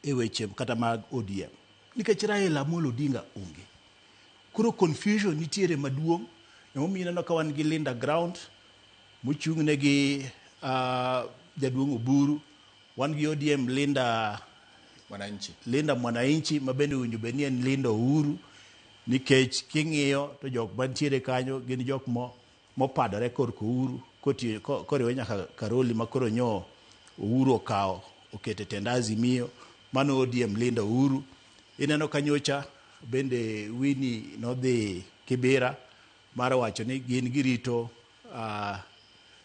e weche kata mag ODM. Nikech Raila Amolo Odinga onge. Koro confusion nitiere maduong' emomiyo ineno ka wan gi Linda Ground mochung'ne gi jaduong' Oburu, wan gi ODM Linda Mwananchi. Linda Mwananchi ma bende owinjo bed ni en Linda Uhuru nikech king'iyo to jok mantiere kanyo gin jok mopadore korka Uhuru kotiyo koriwe nyaka Karoli ma koro nyo Uhuru okawo okete tend Azimio, mano ODM Linda Uhuru. Ineno ka nyocha bende Winnie nodhi Kibera mar wacho ni gin girito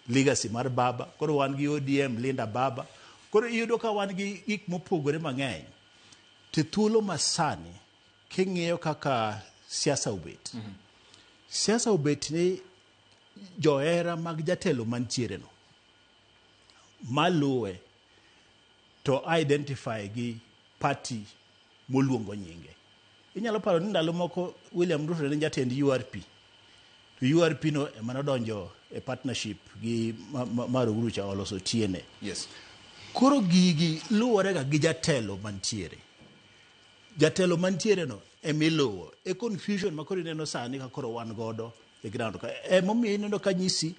legacy mar baba. Koro wan gi ODM Linda Baba. Koro iyudo ka wan gi gik mopogore mang'eny. To thuolo masani king'iyo kaka siasa obet. Siasa obet ni johera mag jatelo mantiere no maluwe to identify gi party moluongo nyinge. Inyalo paro ni ndalo moko William Ruto ne jatend URP. To URP no ema nodonjo e partnership gi mar Uhuru cha oloso TNA. Koro gigi luwore ga gi jatelo mantiere. Jatelo mantiere no emiluwo. E confusion ma koro ineno sani ka koro wan godo e ground ka. Emomiyo ineno ka nyisi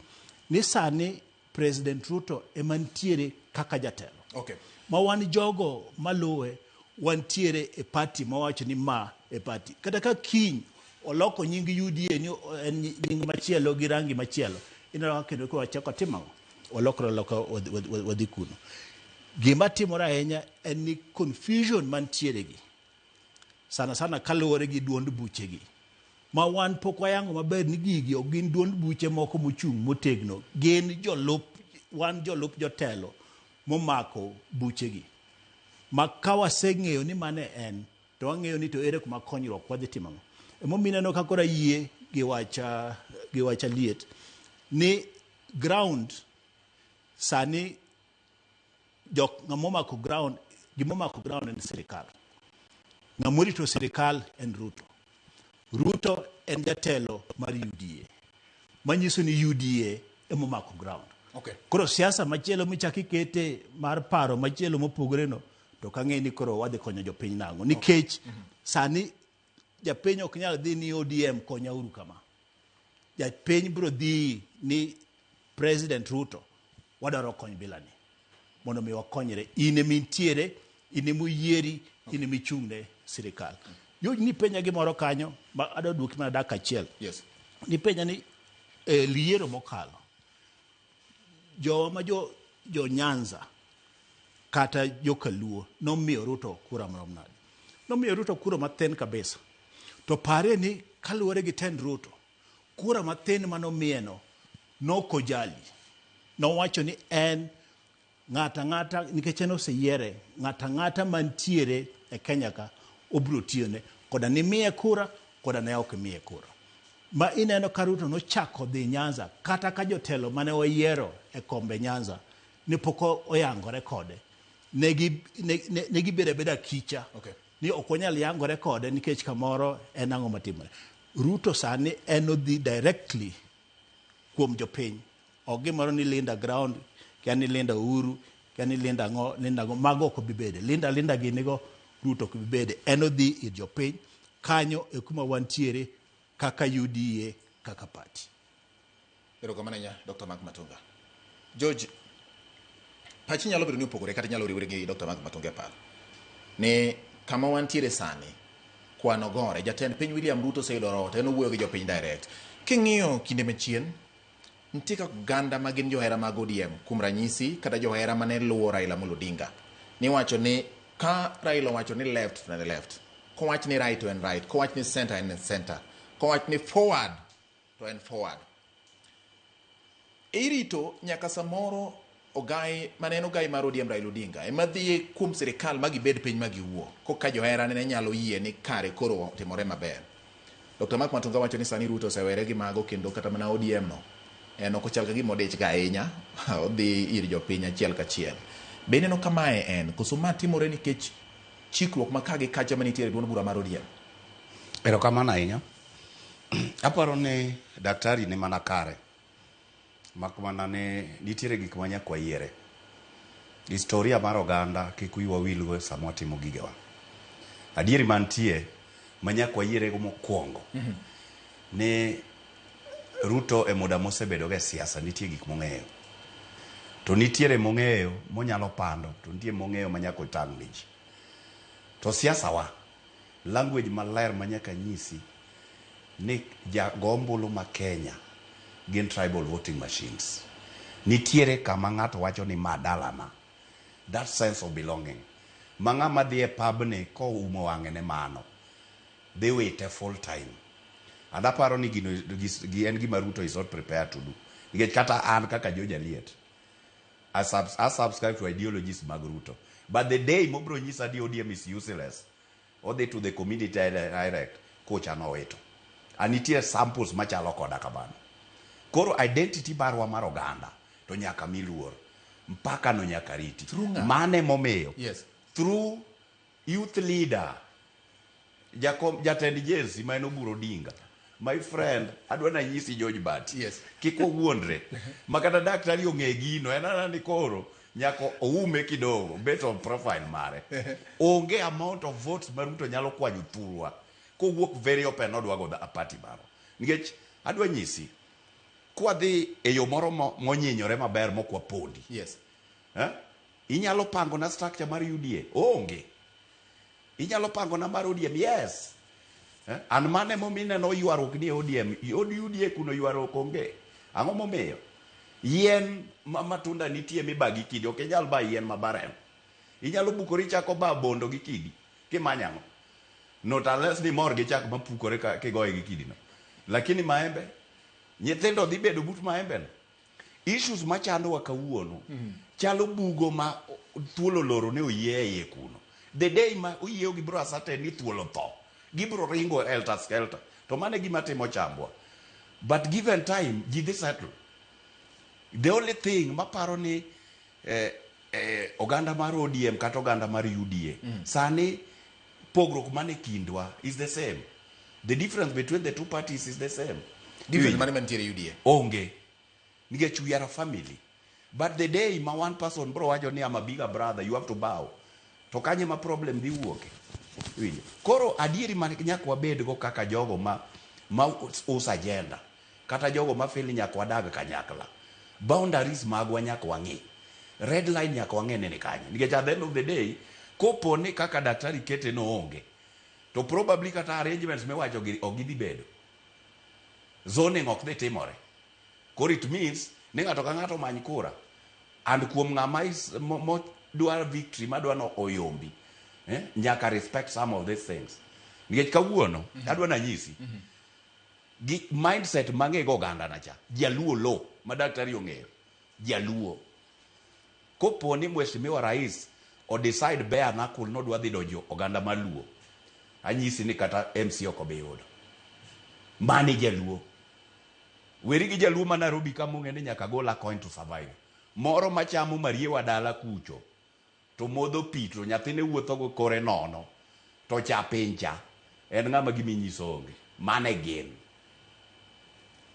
ni sani President Ruto ema nitiere kaka jatelo. Ma wan jogo maluwe wantiere e party mawacho ni ma e party. Kata ka kiny oloko nying UDA ni en nying machielo gi rangi machielo, ineno ka kendo koro wachako timo ang'o? Walokre aloka wadhi kuno. Gima timore ahinya en ni confusion mantiere gi sana sana kaluwore gi duond buchegi ma wan pok wayango maber ni gigi ok gin duond buche moko mochung' motegno, gin jolup, wan jolup jotelo momako buchegi ma ka waseng'eyo ni mane en to wang'eyo ni to ere kuma konyruok wadhi timo ang'o. Emomiyo ineno ka koro ayie gi wach Aliet ni ground sani jok ng'ama omako ground, gima omako ground en sirikal. Ng'ama orito sirikal en Ruto. Ruto en jatelo mar UDA. Manyiso ni UDA ema omako ground. Koro siasa machielo michako ikete mar paro machielo mopogore no, to ok ang'e ni koro wadhi konyo jopiny nang'o. Nikech sani japiny ok nyal dhi ni ODM konyauru kama. Japiny biro dhi ni President Ruto wadwaro kony bilani mondo mi wakonyre. In ema intiere, in ema oyieri, in ema ichung'ne sirikal. George, nipenja gimoro kanyo ma adwa duoki mana dakika achiel. Nipenja ni liero mokalo jowa ma jo Nyanza kata joka Luo nomiyo Ruto kura marom nade? Nomiyo Ruto kura mathin kabisa. To parie ni kaluwore gi tend Ruto, kura mathin manomiye no nokojali. Nowacho ni en ng'ata ng'ata nikech en oseyiere, ng'ata ng'ata mantiere e Kenya ka obiro tiyone koda nimiye kura koda ne ok imiye kura. Ma ineno ka Ruto nochako dhi Nyanza kata ka jotelo mane oyiero e kombe Nyanza ne pok oyangore kode. Ne gibedo abeda kicha. Ni ok wanyal yangore kode nikech kamoro en ang'o matimore. Ruto sani en odhi directly kuom jopiny. Ok gimoro ni Linda ground, kia ni Linda Uhuru, kia ni Linda ang'o, Linda ang'o, mago ok obi bede. Linda Linda gini go Ruto ok bi bede. En odhi ir jopiny, kanyo e kuma wantiere kaka UDA kaka party. Erokamano ahinya Dr. Mark Matunga. George, pachi nyalo bedo ni opogore kata nyalo riwre gi Dr. Mark Matunga e paro. Ni kama wantiere sani, kwano gore, jatend piny William Ruto oseyudo roho to en owuoyo gi jopiny direct. King'iyo kinde machien, nitie kaka oganda ma gin johera mag ODM, kuom ranyisi kata johera mane luwo Raila Amolo Odinga. Niwacho ni ka Raila owacho ni left to en left, kowach ni right to en right, kowach ni center en center, kowach ni forward to en forward. Irito nyaka samoro ogai mane en ogai mar ODM Raila Odinga ema dhi kuom sirikal ma gibed piny ma giwuo koka johera ne nyalo yie ni kare koro otimore maber. Dr. Mark Matunga wacho ni sani Ruto osewere gi mago kendo kata mana ODM no en ok ochal ka gima odich ga ahinya odhi ir jopiny achiel kachiel. Be ineno ka mae en koso ma timore nikech chikruok ma ka gi kacha manitiere e duond bura mar ODM? Erokamano ahinya. Aparo ni daktari ni mana kare. Mak mana ni nitiere gik ma nyaka wayiere. Historia mar oganda kik wiwa wilgo sama watimo gigewa. Adieri mantie ma nyaka wayierego mokwongo ni Ruto e muda mosebedogo e siasa nitie gik mong'eyo. To nitiere mong'eyo monyalo pando to nitie mong'eyo ma nyaka otang' ne ji. To siasa wa, language maler ma nyaka nyisi ni jago ombulu ma Kenya gin tribal voting machines. Nitiere kama ng'ato wacho ni ma dalana. That sense of belonging. Ma ng'ama dhi e pub ni koumo wang'e ne mano, dhi wite full time. And aparo ni gino en gima Ruto is not prepared to do. Nikech kata an kaka George Aliet, I subscribe to ideologies mag Ruto. But the day mobro nyisa ni ODM is useless, odhi to the community direct, kocha nowito. And nitie samples machalo koda kamano. Koro identity marwa mar oganda to nyaka mi luor. Mpaka no nyaka riti. Mane momiyo. Yes. Through youth leader, jakom, jatend jensi ma en Oburu Odinga. My friend, adwa nanyisi George Bati. Yes. Kik wawuondre. Ma kata daktari ong'e gino, en anena ni koro nyaka oume kidogo based on profile mare. Onge amount of votes ma Ruto nyalo kwanyo thurwa kowuok very open nodwa go a party marwa. Nikech adwa nyisi, kwadhi e yo moro monyinyore maber mok wapondi. Yes. Eh? Inyalo pango na structure mar UDA? Onge. Inyalo pango na mar ODM? Yes. Eh? An mane momiyo ineno ywaruok ni e ODM? Od UDA kuno ywaruok onge. Ang'o momiyo? Yien ma matunda nitie mibagi kidi, ok inyal ba yien ma barem. Inyalo bukori chako ba bondo gi kidi, kimanyo ang'o? Not unless ni mor gi chak mapukore ka kigoye gi kidi no. Lakini maembe, nyithindo dhi bedo but maembe no. Issues machandowa kawuono chalo bugo ma thuol oloro ne oyie e iye kuno. The day ma oyiewo gibiro ascertain ni thuol otho, gibiro ringo helter skelter. To mano e gima timo chambwa. But given time, ji dhi settle. The only thing maparo ni oganda mar ODM kata oganda mar UDA sani pogruok mane kindwa is the same. The difference between the two parties is the same. Difference mane mantiere UDA? Onge. Nikech we are a family. But the day ma one person bro wacho ni I'm a bigger brother, you have to bow. To kanye ma problem dhi wuoke. Iwinjo? Koro adieri ma nyaka wabed go kaka jogo ma uso agenda. Kata jogo ma feel ni nyaka wadag kanyakla. Boundaries magwa nyaka wang'i. Red line nyaka wang'e ni kanye. Nikech at the end of the day, kopo ni kaka daktari kete no onge, to probably kata arrangements miwacho gi ok gidhi bedo. Zoning ok dhi timore. Koro it means ni ng'ato ka ng'ato omany kura. And kuom ng'ama is mo dwaro victory madwa no oyombi, nyaka respect some of these things. Nikech kawuono, adwa nanyisi, gi mindset mang'e go oganda na cha, jaluo lo, ma daktari ong'eyo, jaluo. Kopo ni mheshimiwa rais o decide bare knuckle nodwa dhi donjo oganda maluo, anyisi ni kata MC ok obi yudo. Mani jaluo. Weri gi jaluo ma Nairobi ka mong'e ni nyaka gol a coin to survive. Moro machamo mariewa dala kucho, to modho pi to nyathine wuotho go kore nono, to cha piny cha, en ng'ama giminyiso onge. Mano e gin.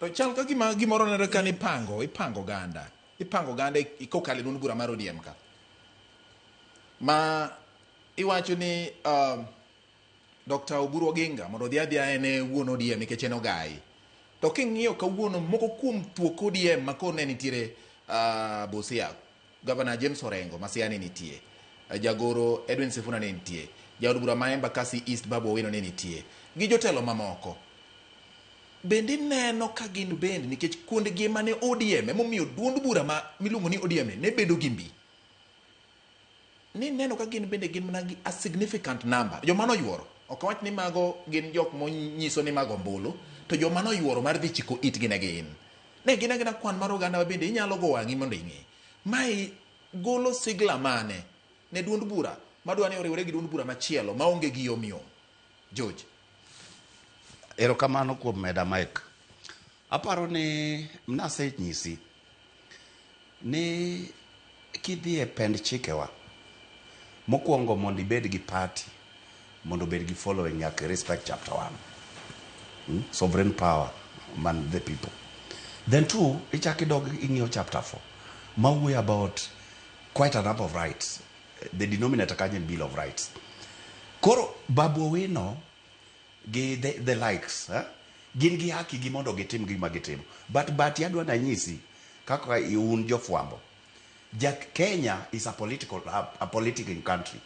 To chal ka gima gimoro nenore ka ni ipango, ipango oganda. Ipango oganda e- kokalo e duond bura mar ODM ka. Ma iwacho ni Dr. Oburu Oginga mondo odhi adhiya en e wuon ODM nikech en ogayi. To king'iyo kawuono moko kuom thuok ODM ma koro ne nitiere Busia, Gavana James Orengo ma Siaya ne nitie, Jagoro Edwin Sifuna ne nitie, jaod bura ma Embakasi East Babu Owino ne nitie, gi jotelo mamoko. Bende ineno ka gin bende nikech kuondgi ema ne ODM emomiyo duond bura ma miluongo ni ODM ni ne bedo gi mbi. Ni neno ka gin bende gin mana gi a significant number. Joma noyuoro, ok awach ni mago gin jok monyiso ni mago ombulu, to joma noyuoro mar dhi chiko itgi ne gin. Ne gin agina kwan mar oganda ma bende inyalo go wang'i mondo ing'e. Mae golo sigla mane ne duond bura madwa ni oriwre gi duond bura machielo maonge gi yom yom. George. Erokamano kuom meda mic. Aparo ni nasenyisi ni kidhi e pend chikewa, mokwongo mondo ibed gi party, mondo obed gi following nyaka i respect chapter 1. Sovereign power man the people. Then two, ichak idog ing'iyo chapter 4 mawuoyo about quite a number of rights. The denominator kanyo en Bill of Rights. Koro Babu Owino gi the likes, eh? Gin gi haki gi mondo gitim gima gitimo. But adwa nanyisi kaka un jofwambo. Ja Kenya is a political a political country.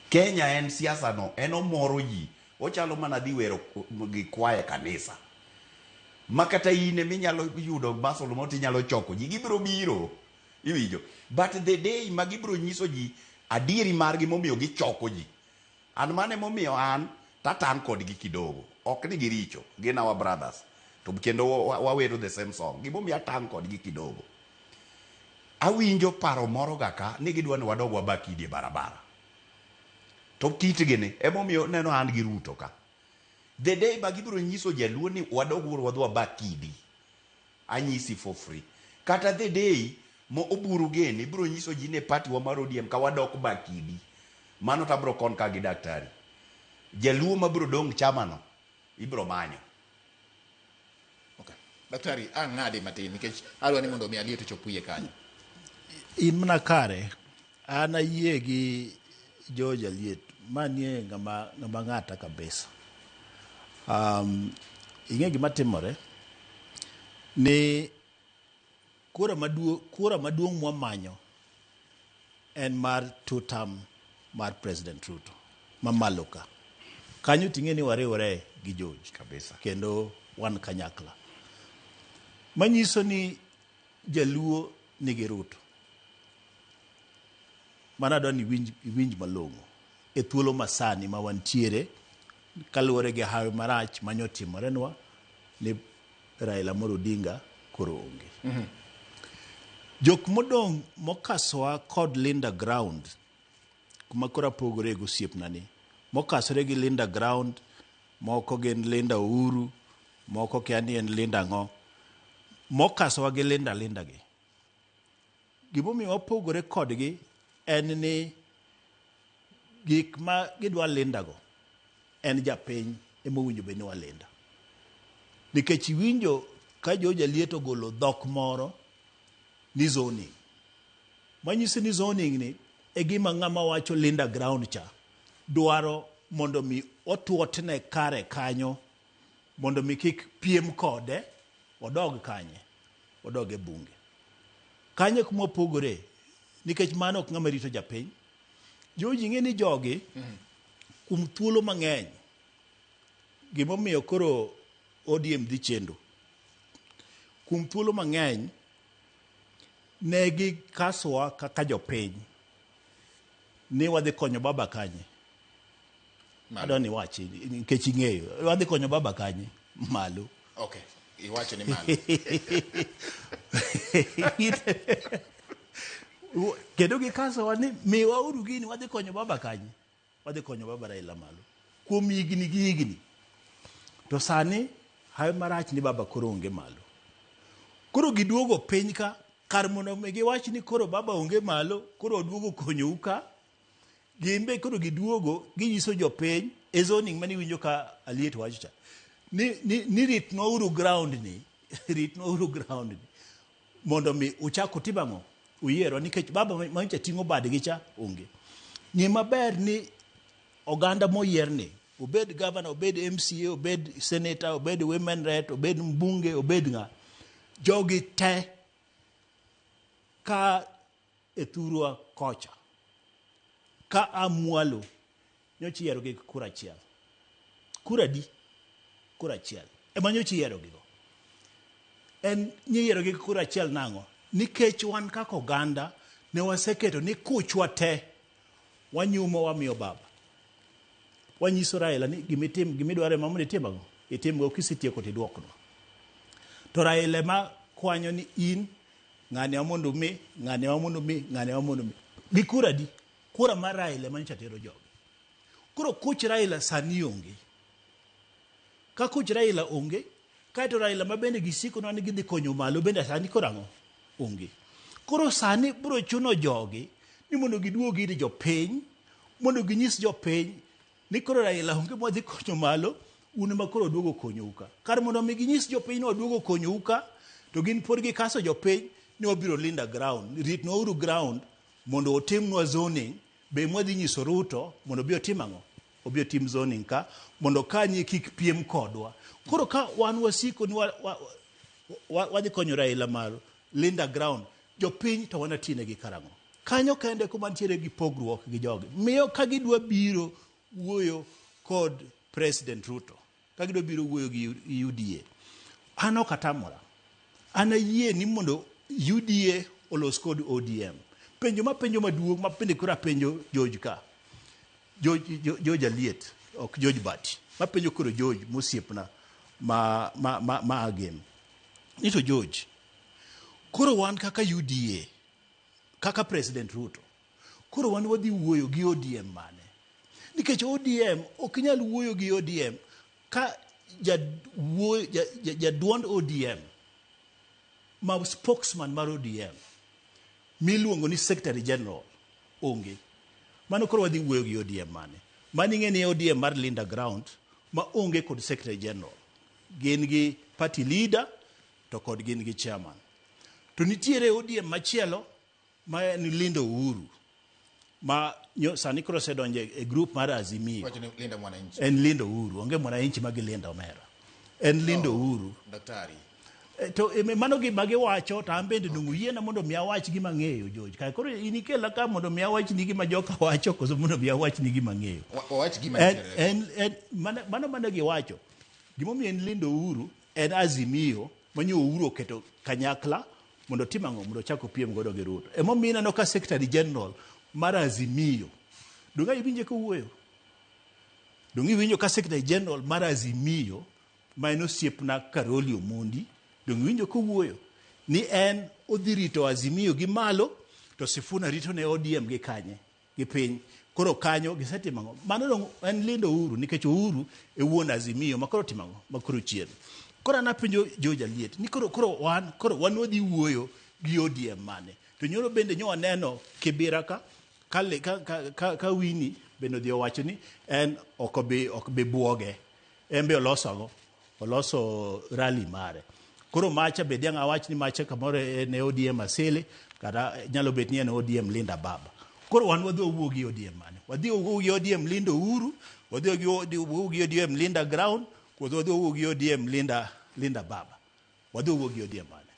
Kenya en siasa no, en omoro ji. Ochalo mana dhi wero gi kwaya kanisa. Ma kata in ema inyalo yudo muscle moro tinyalo choko ji, gibiro biro. Iwinjo? But the day ma gibiro nyiso ji adieri margi momiyo gichoko ji. An mano emomiyo an tatang' kodgi kidogo. Ok ni giricho, gin our brothers. To kendo wawero the same song. Gimomiyo atang' kodgi kidogo. Awinjo paro moro ga ka ni gidwa ni wadog waba kidi e barabara. To kitgi ni emomiyo neno an gi Ruto ka. The day ba gibiro nyiso jaluo ni wadog uru wadhi waba kidi. Anyisi for free. Kata the day mo Oburu geni ibiro nyiso ji ni party wa mar ODM ka wadok ba kidi. Mano to abiro kon ka gi daktari. Jaluo mabiro dong' chama no ibiro manyo. Okay. Daktari, ang' ng'adi matin nikech adwa ni mondo mi aliet ochop wiye kanyo. In mana kare, an ayie gi George Aliet, manie ng'ama ng'ama ng'ata kabisa. Ing'e gima timore ni kura maduong' kura maduong' mwamanyo en mar two term mar President Ruto mamalo ka. Kanyo ting'e ni wariwore gi George kabisa. Kendo wan kanyakla. Manyiso ni jaluo nigi Ruto. Mano adwa ni iwinj, iwinj malong'o. E thuolo masani ma wantiere, kaluwore gi hawi marach manyotimore ni Raila Amolo Odinga koro onge. Jok modong' mokasowa kod Linda Ground, kuma koro apogore gi osiepna ni, mokasore gi Linda Ground, moko gin Linda Uhuru, moko kia ni en Linda ang'o, mokasowa gi Linda Linda gi. Gimomiyo wapogore kodgi en ni gik ma gidwa linda go en japiny ema owinjo bed ni walinda. Nikech iwinjo ka George Aliet ogolo dhok moro ni zoning. Manyiso ni zoning ni e gima ng'ama wacho Linda Ground cha dwaro mondo mi otuotne kare kanyo mondo mi kik piem kode odog kanye, odog e bunge. Kanyo kuma opogore nikech mano ok ng'ama rito japiny. George ing'e ni jogi kuom thuolo mang'eny gimomiyo koro ODM dhi chendo. Kuom thuolo mang'eny ne gikasowa kaka jopiny ni wadhi konyo baba kanye. Adwa ni iwachi nikech ing'eyo. Wadhi konyo baba kanye? Malo. Okay. Iwacho ni malo. Kendo gikasowa ni miwauru gini wadhi konyo baba kanye? Wadhi konyo baba Raila malo. Kuom higni gi higni. To sani hawi marach ni baba koro onge malo. Koro giduogo piny ka kar mondo mi giwach ni koro baba onge malo, koro oduogo konyou ka. Gin be koro giduogo ginyiso jopiny e zoning mane iwinjo ka Aliet wacho cha. ni, ni, ni ritnwa uru ground ni ritnwa uru ground ni mondo mi uchak utim ang'o uyierwa nikech baba manyocha ting'o badgi cha onge ng'e maber ni oganda moyier ni obed governor obed MCA obed senator obed women rep obed mbunge obed ng'a jogi te ka e thurwa kocha ka a mwalo nyocha iyiero gi kura achiel kura di kura achiel ema nyocha iyiero gigo en nyiyiero gi kura achiel nang'o nikech wan kaka oganda ne waseketo ni kuchwa te wanyumo wamiyo baba wanyiso Raila ni gimitim gimidwaro ema mondo itim ang'o itimgo kisetieko to iduoknwa to Raila ema kwanyo ni in ng'ani ema mondo mi ng'ani ema mondo mi ng'ani ema mondo mi gi kura di kura mar Raila ema nyocha tero jogi koro kuch Raila sani onge ka kuch Raila onge kaeto Raila ma bende gisiko ni gidhi konyo malo bende sani koro ang'o onge koro sani biro chuno jogi ni mondo giduog ir jopiny mondo ginyis jopiny ni koro Raila onge mwadhi konyo malo un ema koro duogo konyou ka kar mondo mi ginyis jopiny ni waduogo konyou ka to gin pod gikaso jopiny ni wabiro linda ground ritnwa uru ground mondo otimnwa zoning be mwadhi nyiso Ruto mondo obi otim ang'o obi otim zoning ka mondo kanye kik piem kodwa koro ka wan wasiko ni wadhi konyo Raila malo linda ground jopiny to wanatinegi karang'o kanyo kende kuma nitiere gi pogruok gi jogi miyo ka gidwa biro wuoyo kod President Ruto ka gidwa biro wuoyo gi UDA an ok atamora an ayie ni mondo UDA olos kod ODM penjo ma penjo maduong' ma bende koro apenjo George ka George Aliet ok George Bati mapenjo koro George mosiepna ma agem ni to George koro wan kaka UDA kaka President Ruto koro wan wadhi wuoyo gi ODM mane nikech ODM ok inyal wuoyo gi ODM ka jaduond ODM ma spokesman mar ODM miluongo ni Secretary General onge mano koro wadhi wuoyo gi ODM mane mano ing'e ni ODM mar Linda Ground ma onge kod Secretary General gin gi party leader to kod gin gi chairman to nitiere ODM machielo ma en Linda Uhuru ma sani koro osedonjo e group mar Azimio. Wacho ni Linda Mwananchi. En Linda Uhuru, onge Mwananchi ma gilinda omera. En Linda Uhuru. Daktari. To mano gima giwacho to an bende dong' oyiena mondo mi awach gima ang'eyo George. Kae koro in ikela ka mondo mi awach ni gima joka wacho koso mondo mi awach ni gima ang'eyo. Wawach gima En mano mano giwacho. Gimomiyo en Linda Uhuru en Azimio manyo Uhuru oketo kanyakla mondo otim ang'o mondo ochak opiem godo gi Ruto. Emomiyo ineno ka Secretary General mar Azimio donge iwinje kowuoyo? Donge iwinjo ka Secretary General mar Azimio ma en osiepna Karoli Omondi donge iwinjo kowuoyo ni en odhi rito Azimio gi malo to Sifuna rito ne ODM gi kanye gi piny koro kanyo gisetimo ang'o mano dong en lindo Uhuru nikech Uhuru e wuon Azimio ma koro timo ang'o ma koro chien koro an apenjo George Aliet ni koro koro wan koro wan wadhi wuoyo gi ODM mane to nyoro bende nyo waneno Kibira ka ka Winnie bende odhi owacho ni en ok bi buoge en be oloso ang'o oloso rally mare koro macha be diang' awach ni macha kamoro en ODM asili kata nyalo bet ni en ODM Linda Baba koro wan wadhi wawuo gi ODM mane wadhi wawuo gi ODM Linda Uhuru wadhi wawuo gi ODM Linda Ground koso wadhi wawuo gi ODM Linda Baba wadhi wawuo gi ODM mane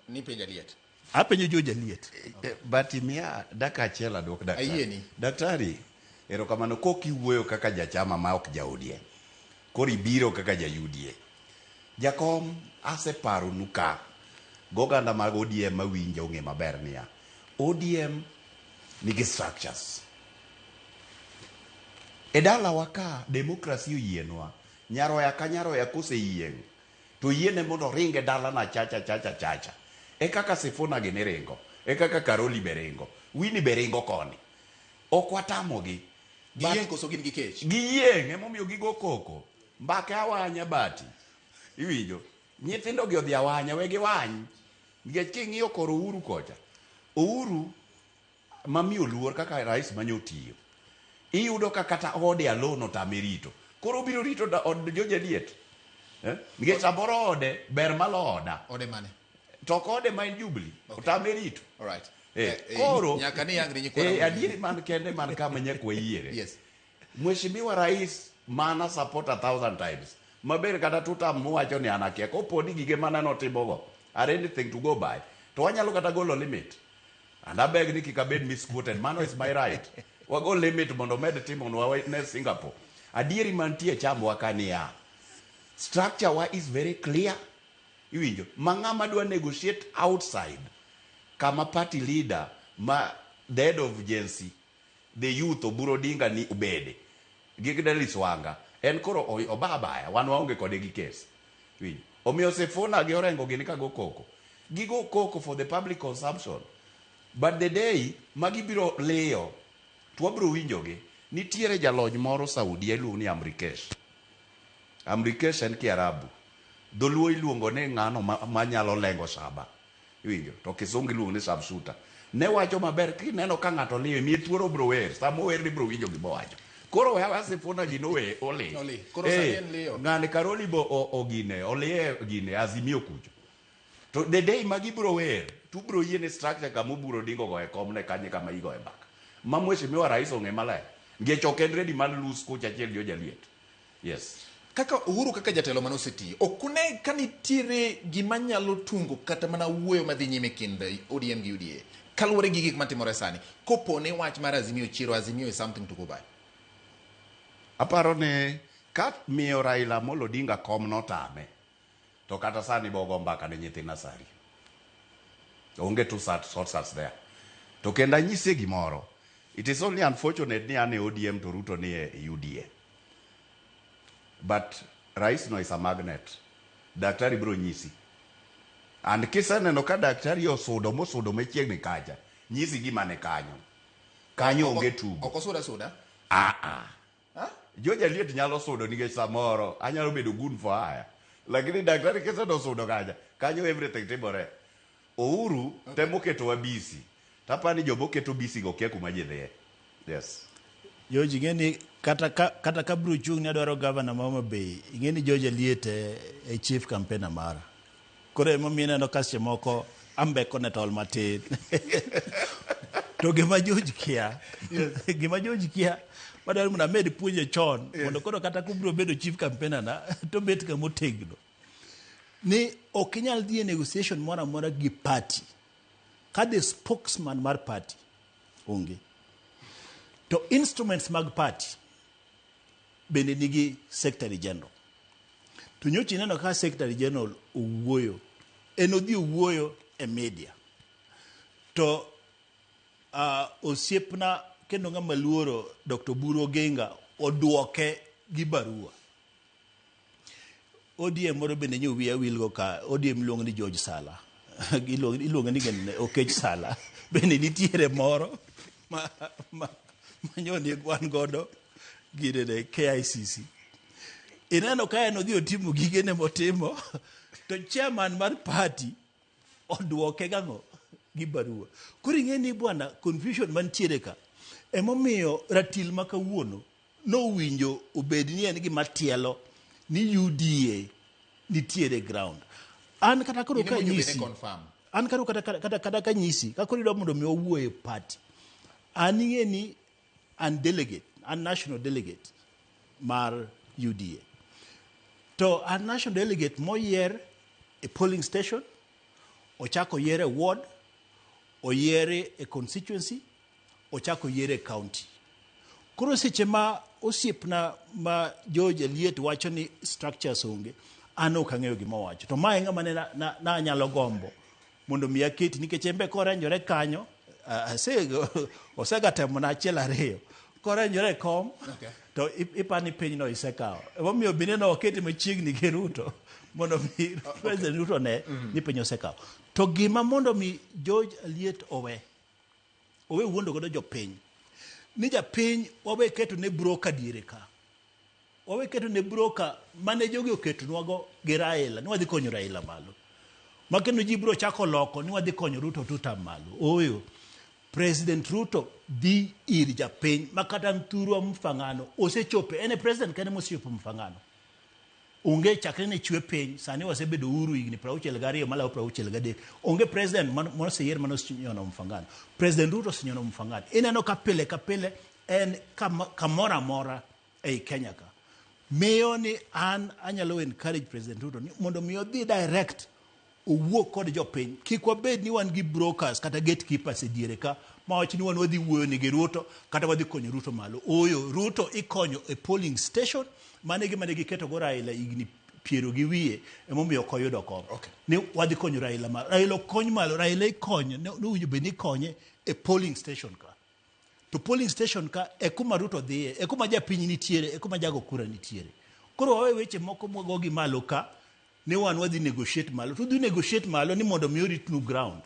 ni penjo Aliet apenjo George Aliet But miya dakika achiel aduok daktari. Ayieni. Daktari, erokamano kok iwuoyo kaka jachama ma ok ja ODM. Koro ibiro kaka ja UDA. Jakom aseparonu ka goganda mag ODM mawinjo ong'e maber niya. ODM nigi structures. E dalawa ka demokrasi oyienwa, nyaroya ka nyaroya koseyieng' to yiene mondo oring e dalana chacha chacha chacha. E kaka Sifuna gini ringo, e kaka Karoli be ringo, Winnie be ringo koni. Ok watamogi. Giyieng' koso gin gi kech? Giyieng' emomiyo gigo koko. Mbaka awanya bati. Iwinjo? Nyithindo gi odhi awanya, we giwany. Nikech king'iyo kor Uhuru kocha, Uhuru mamiyo luor kaka rais manyo tiyo. Iyudo ka kata ode alone otame rito. Koro obiro rito od George Aliet. Eh? Nikech samoro ode ber malo oda. Ode mane? To ok ode ma en Jubilee. Otame rito. All right. Eh, Eh, eh, koro nyaka ni yang ni nyikwa eh, Ramogi. adieri man kende man kama nyaka wayiere. Yes. Mheshimiwa Rais mana support 1000 times. Maber kata tutam muwacho ni an akia. Kopo ni gige mana notimogo are anything to go by. To wanyalo kata golo limit. And abeg ni kik abed misquoted. Mano is my right. Wago limit mondo med timonwa ne Singapore. Adieri mantie chambwa ka niya. Structure wa is very clear. Iwinjo. Ma ng'ama dwa negotiate outside kama party leader ma the head of agency the youth Oburu Odinga ni obede gi Gladys Wanga en koro oba abaya wan waonge kode gi case. Iwinjo. Omiyo Sifuna gi Orengo gini ka go koko. Gigo koko for the public consumption. But the day ma gibiro liyo to wabiro winjogi. Nitiere jalony moro Saudi iluongo ni Amrikesh. Amrikesh en Kiarabu. Dholuo iluongo ni ng'ano manyalo lengo saba. Iwinjo? To Kisungu iluongo ni sharpshooter. Ne wacho maber kineno ka ng'ato liyo imiye thuolo bro wer. Sama ower ni bro winjo gima owacho. Koro we aweya Sifuna gino owe oli. Oli. Koro sani en liyo. Ng'ani Karoli bo ogine oliye gine Azimio kucho. To the day ma gibro wer, to ubro yie ni structure kama Oburu Odinga ogoye komne kanye kama igoye mbaka. Ma Mheshimiwa Rais ong'e maler. Nikech ok en ready mar lose kucha achiel gi Ojaliet. Yes. Kaka Uhuru kaka jatelo mane osetiyo, ok une ka nitiere gima nyalo tungo kata mana wuoyo madhi nyime kind ODM gi UDA kaluwore gi gik matimore sani, kopo ni wach mar Azimio chiero, Azimio is something to go by. Aparo ni ka miyo Raila Amolo Odinga kom notame, to kata sani bogo mbaka ne nyithi nasari. Onge two shortcuts there. To kendo anyisie gimoro. It is only unfortunate ni an e ODM to Ruto ni e UDA. But Rais no is a magnet. Daktari bro nyisi. And kiseneno ka daktari osudo mosudo machiegni kacha, nyisi gima ne kanyo. Kanyo onge tugo. Ok osuda suda? Ah ah. George Eliot nyalo sudo nikech samoro anyalo bedo gun for hire. Lakini daktari kiseneno sudo kacha, kanyo everything timore. Uhuru temo ketowa busy. Tapani joma oketo busy go kia kuma ji dhiye. Yes. George, ing'e ni kata ka biro chung' ni adwaro gavana ma Homa Bay, ing'e ni George Eliet e chief campaigner mara. Koro emomiyo ineno ka seche moko ambeko ne tol matin. To gima George kia, gima George kia, wadwaro mondo amed puonje chon, mondo koro kata kubiro bedo chief campaigner na, to bet kama otegno. Ni ok inyal dhi e negotiation moro amora gi party. Ka the spokesman mar party onge. To instruments mag party bende nigi secretary general. To nyocha ineno ka secretary general owuoyo, en odhi owuoyo e media. To osiepna kendo ng'ama luoro Dr. Oburu Oginga oduoke gi barua. ODM moro bende nyo wiya wilgo ka, ODM iluongo ni George Sala. Iluongo ni gin Okech Sala. Bende nitiere moro ma nyo ni wan godo girene KICC. Ineno ka en odhi otimo gigene motimo, to chairman mar party oduoke gang'o? Gi barua. Koro ing'e ni bwana, confusion mantiere ka, emomiyo ratil ma kawuono nowinjo obed ni en gima tielo ni UDA nitiere ground. An kata koro ka Ine mowinjo bed nyisi, ni confirm. an koro kata ka nyisi, ka koro idwa mondo mi owuo e party, an ing'e ni an delegate, an national delegate mar UDA. To an national delegate moyier e polling station, ochako yier e ward, oyier e constituency, ochako yier e county. Koro seche ma osiepna ma George Eliet wacho ni structures onge, an ok ang'eyo gima owacho. To mae ng'ama ne na anyalo gombo mondo mi aketi, nikech en be korenjore kanyo, osega temo na achiel ariyo. Korenjore e kom, to ipani pinyno isekawo. Emomiyo bende ne okete machiegni gi Ruto, mondo mi President Ruto ne ni piny osekawo. To gima mondo mi George Eliet owe wuondo godo jopiny, ni japiny wawe keto ne broker diere ka. Wawe keto ne broker mane jogi oketonwago gi Raila, ni wadhi konyo Raila malo. Ma kendo ji biro chako loko ni wadhi konyo Ruto tutam malo. Ooyo, President Ruto dhi ir japiny ma kata Mthurwa Mfang'ano osechope, en e president kende mosechopo Mfang'ano. Onge chakre ne chwe piny, sani wasebedo uhuru higni 62 malawo 63. Onge president moseyier mane osenyono mfangano. President Ruto osenyono mfangano. Ineno ka pile ka pile en kamoro amora ei Kenya ka. Miyo ni an anyalo encourage President Ruto ni mondo mi odhi direct owuo kod jopiny. Kik wabed ni wan gi brokers kata gatekeepers e diere ka mawach ni wan wadhi wuoyo nigi Ruto kata wadhi konyo Ruto malo. Ooyo, Ruto ikonyo e polling station. Mano e gima ne giketo go Raila higni piero gi wiye emomiyo ok oyudo kom. Okay. Ni wadhi konyo Raila malo. Raila ok kony malo, Raila ikonyo, nowinjo bed ni ikonye e polling station ka. To polling station ka e kuma Ruto dhiye, e kuma japiny nitiere, e kuma jago kura nitiere. Koro wawe weche moko mwagogi malo ka ni wan wadhi negotiate malo. To udhi negotiate malo ni mondo mi oritnu ground,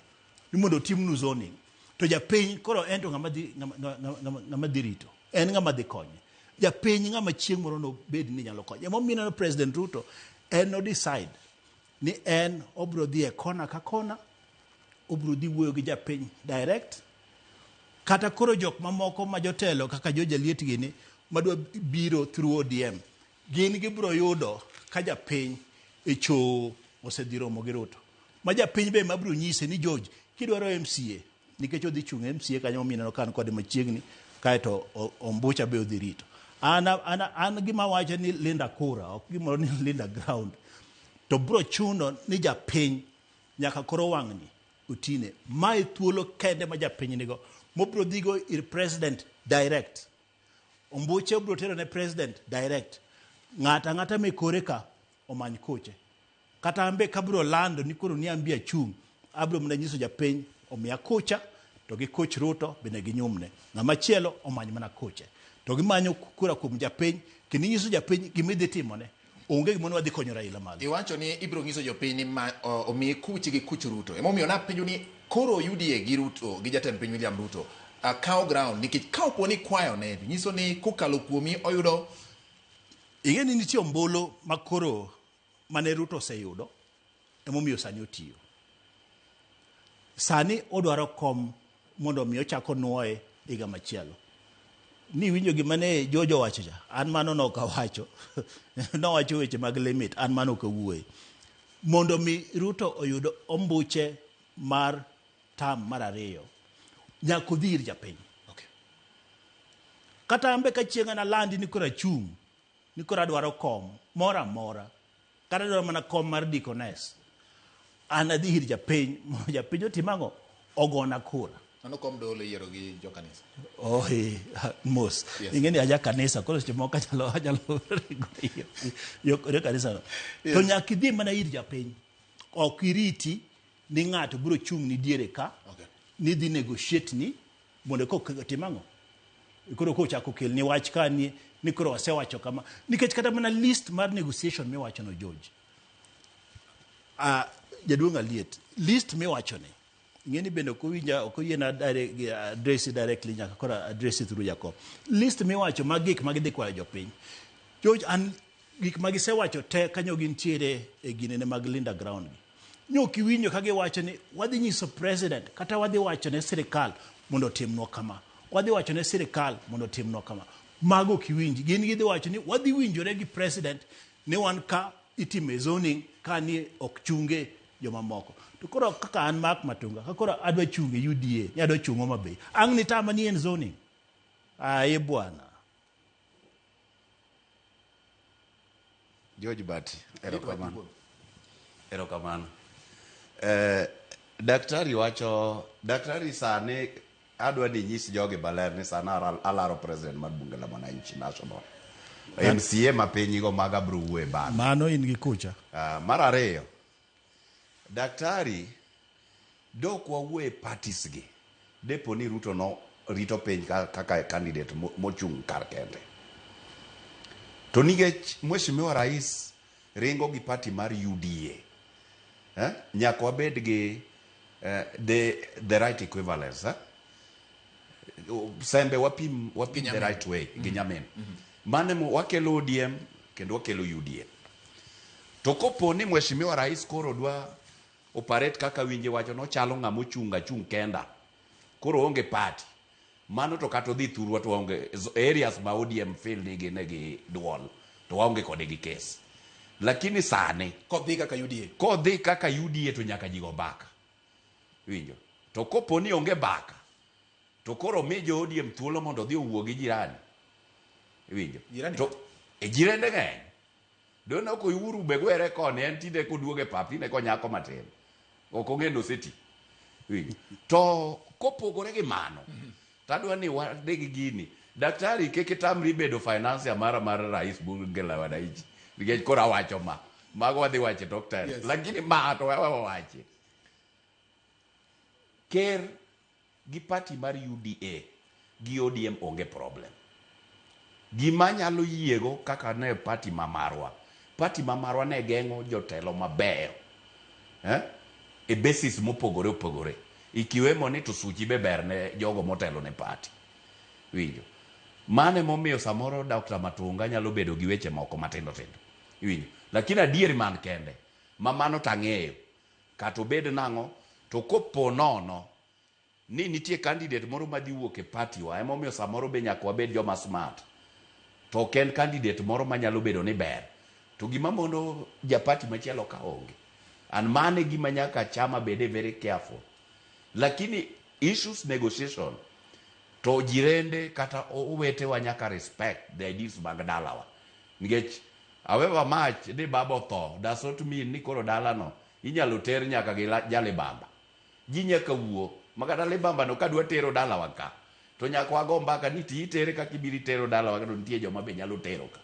ni mondo otimnu zoning. To japiny koro en to ng'ama dhi, ng'ama dhi rito, en ng'ama dhi konye. Japiny ng'ama chieng' moro nobed ni nyalo konye. Emomiyo ineno President Ruto en no decide ni en obro dhi e kona ka kona, obro dhi wuoyo gi japiny direct. Kata koro jok mamoko ma jotelo kaka George Aliet gini madwa biro through ODM, gin gibro yudo ka japiny e choo osedhi romo gi Ruto. Ma japiny be mabro nyise ni George, kidwaro MCA, nikech odhi chung' MCA kanyo momiyo ineno ka an kode machiegni, kaeto Ombucha be odhi rito. An, an, an gima wacho ni Linda kura, ok gimoro ni Linda ground. To bro chuno ni japiny nyaka koro wang'ni otine. Mae thuolo kende ma japiny nigo mobro dhigo ir president direct. Ombuche obro tero ne president direct. Ng'ato ang'ata me kore ka omany koche. Kata an be kabro lando ni koro ni an bi achung', abro mana nyiso japiny omiya kocha to gi koch Ruto bende ginyumne. Ng'ama chielo omany mana koche. To gimanyo kura kuom japiny kendo inyiso japiny gima idhi timone. Onge gima wadhi konyo Raila malo. Iwacho ni ibiro nyiso jopiny ni omiye kuchi gi kuch Ruto. Emomiyo napenjo ni koro UDA gi Ruto gi jatend piny William Ruto kawo ground nikech ka opo ni kwayo ne nyiso ni kokalo kuomi oyudo. Ing'e ni nitie ombulu ma koro mane Ruto oseyudo emomiyo sani otiyo. Sani odwaro kom mondo mi ochak onuoye higa machielo. Ni winjo gima ne George owacho cha, an mano ne ok awacho. Nowacho weche mag limit, an mano ok awuoye. Mondo mi Ruto oyud ombuche mar term mar ariyo, nyaka odhi ir japiny. Okay. Kata an be ka chieng' an alandi ni koro achung', ni koro adwaro kom moro amora, kata adwaro mana kom mar deaconess, an adhi ir japiny mondo japiny otim ang'o? Ogona kura. Mano kom dolo iyiero gi jokanisa. Oh, mos. Yes. Ing'e ni aja kanisa, koro seche moko anyalo ringo yo kanisa no. Yes. To nyaka idhi mana ir japiny. Ok iriti ni ng'ato biro chung' ni diere ka, Okay. ni dhi negotiate ni mondo kok otim ang'o? Koro kochako kelni wach ka ni koro wasewacho kama. Nikech kata mana list mar negotiation miwacho no George. Jaduong' Aliet, list miwacho ni, ing'e ni bende ok owinja, ok oyiena direct, address directly nyaka koro address through Jacob. List miwacho mag gik ma gidhi kwayo jopiny. George, an gik ma gisewacho te kanyo gintiere e ginene mag Linda Ground gi. Nyo ok iwinjo ka giwacho ni wadhi nyiso president kata wadhi wacho ne sirikal mondo otimnwa kama. Wadhi wacho ne sirikal mondo otimnwa kama. Mago ok iwinji. Gin gidhi wacho ni wadhi winjore gi president ni wan ka itime zoning ka ni ok chunge jomamoko. To koro kaka an Mark Matunga, ka koro adwa chung e UDA, ni adwa chung Homa Bay. Ang' ni tama ni en zoning. Aye bwana. George Bati, erokamano. Erokamano. Daktari wacho, daktari sani adwa ni nyis jogi maler ni sani alaro president mar bunge la mwananchi national. MCA ma piny go maga bro wuoye bang'e. Mano in gi kucha. Mar ariyo, daktari dok wawuoye parties gi. Depo ni Ruto no rito piny kaka candidate mochung' kar kende. To nikech Mheshimiwa Rais ringo gi party mar UDA, nyaka wabed gi the right equivalence. Sembe wapim the right way gi nyamin. Mano emo wakelo ODM kendo wakelo UDA. To kopo ni Mheshimiwa Rais koro dwa operate kaka winje wacho nochalo ng'ama ochung' achung' kenda. Koro onge party. Mano to kata odhi thurwa to waonge areas ma ODM feel ni gin gi duol to waonge kode gi case. Lakini sani kodhi kaka UDA, kodhi kaka UDA to nyaka ji go mbaka. Iwinjo? To kopo ni onge mbaka, to koro mi jo ODM thuolo mondo odhi owuo gi jirani. Iwinjo? Jirani? To e jirende ng'eny. Dono ko Uhuru be gwere koni en tinde koduogo e pap tinde konyako matin. Ok ong'e ni oseti. Iwinjo? To kopogore gi mano, to adwa ni wadhi gi gini. Daktari kik itamri bedo financier mara mar rais bunge la wananchi. Nikech koro awacho ma. Mago wadhi wacho e tok time. Yes. Lakini ma to wewe wawachi. Ker gi party mar UDA gi ODM onge problem. Gima nyalo yiego kaka ne party ma marwa. Party ma marwa ne geng'o jotelo mabeyo. E basis mopogore opogore. Ikiwemo ni to suchi be ber ne jogo motelo ne party. Iwinjo? Mano emomiyo samoro Dr. Matunga nyalo bedo gi weche moko matindo tindo. Iwinjo? Lakini adieri man kende, ma mano tang'eyo, kata obed nang'o, to kopo nono ni nitie candidate moro madhi wuok e party wa, emomiyo samoro be nyaka wabed joma smart. To ok en candidate moro manyalo bedo ni ber. To gima mono ja party machielo ka onge. And mano e gima nyaka chama bede very careful. Lakini issues negotiation, to jirende kata owetewa nyaka respect the ideas mag dalawa. Nikech however much ni baba otho, does not mean ni koro dalano inyalo ter nyaka gi jalibamba. Ji nyaka wuo, makata libamba no kadwa tero dalawa ka, to nyaka wago mbaka ni ti itere kaka ibiro itero dalawa ka, to nitie joma be nyalo tero ka.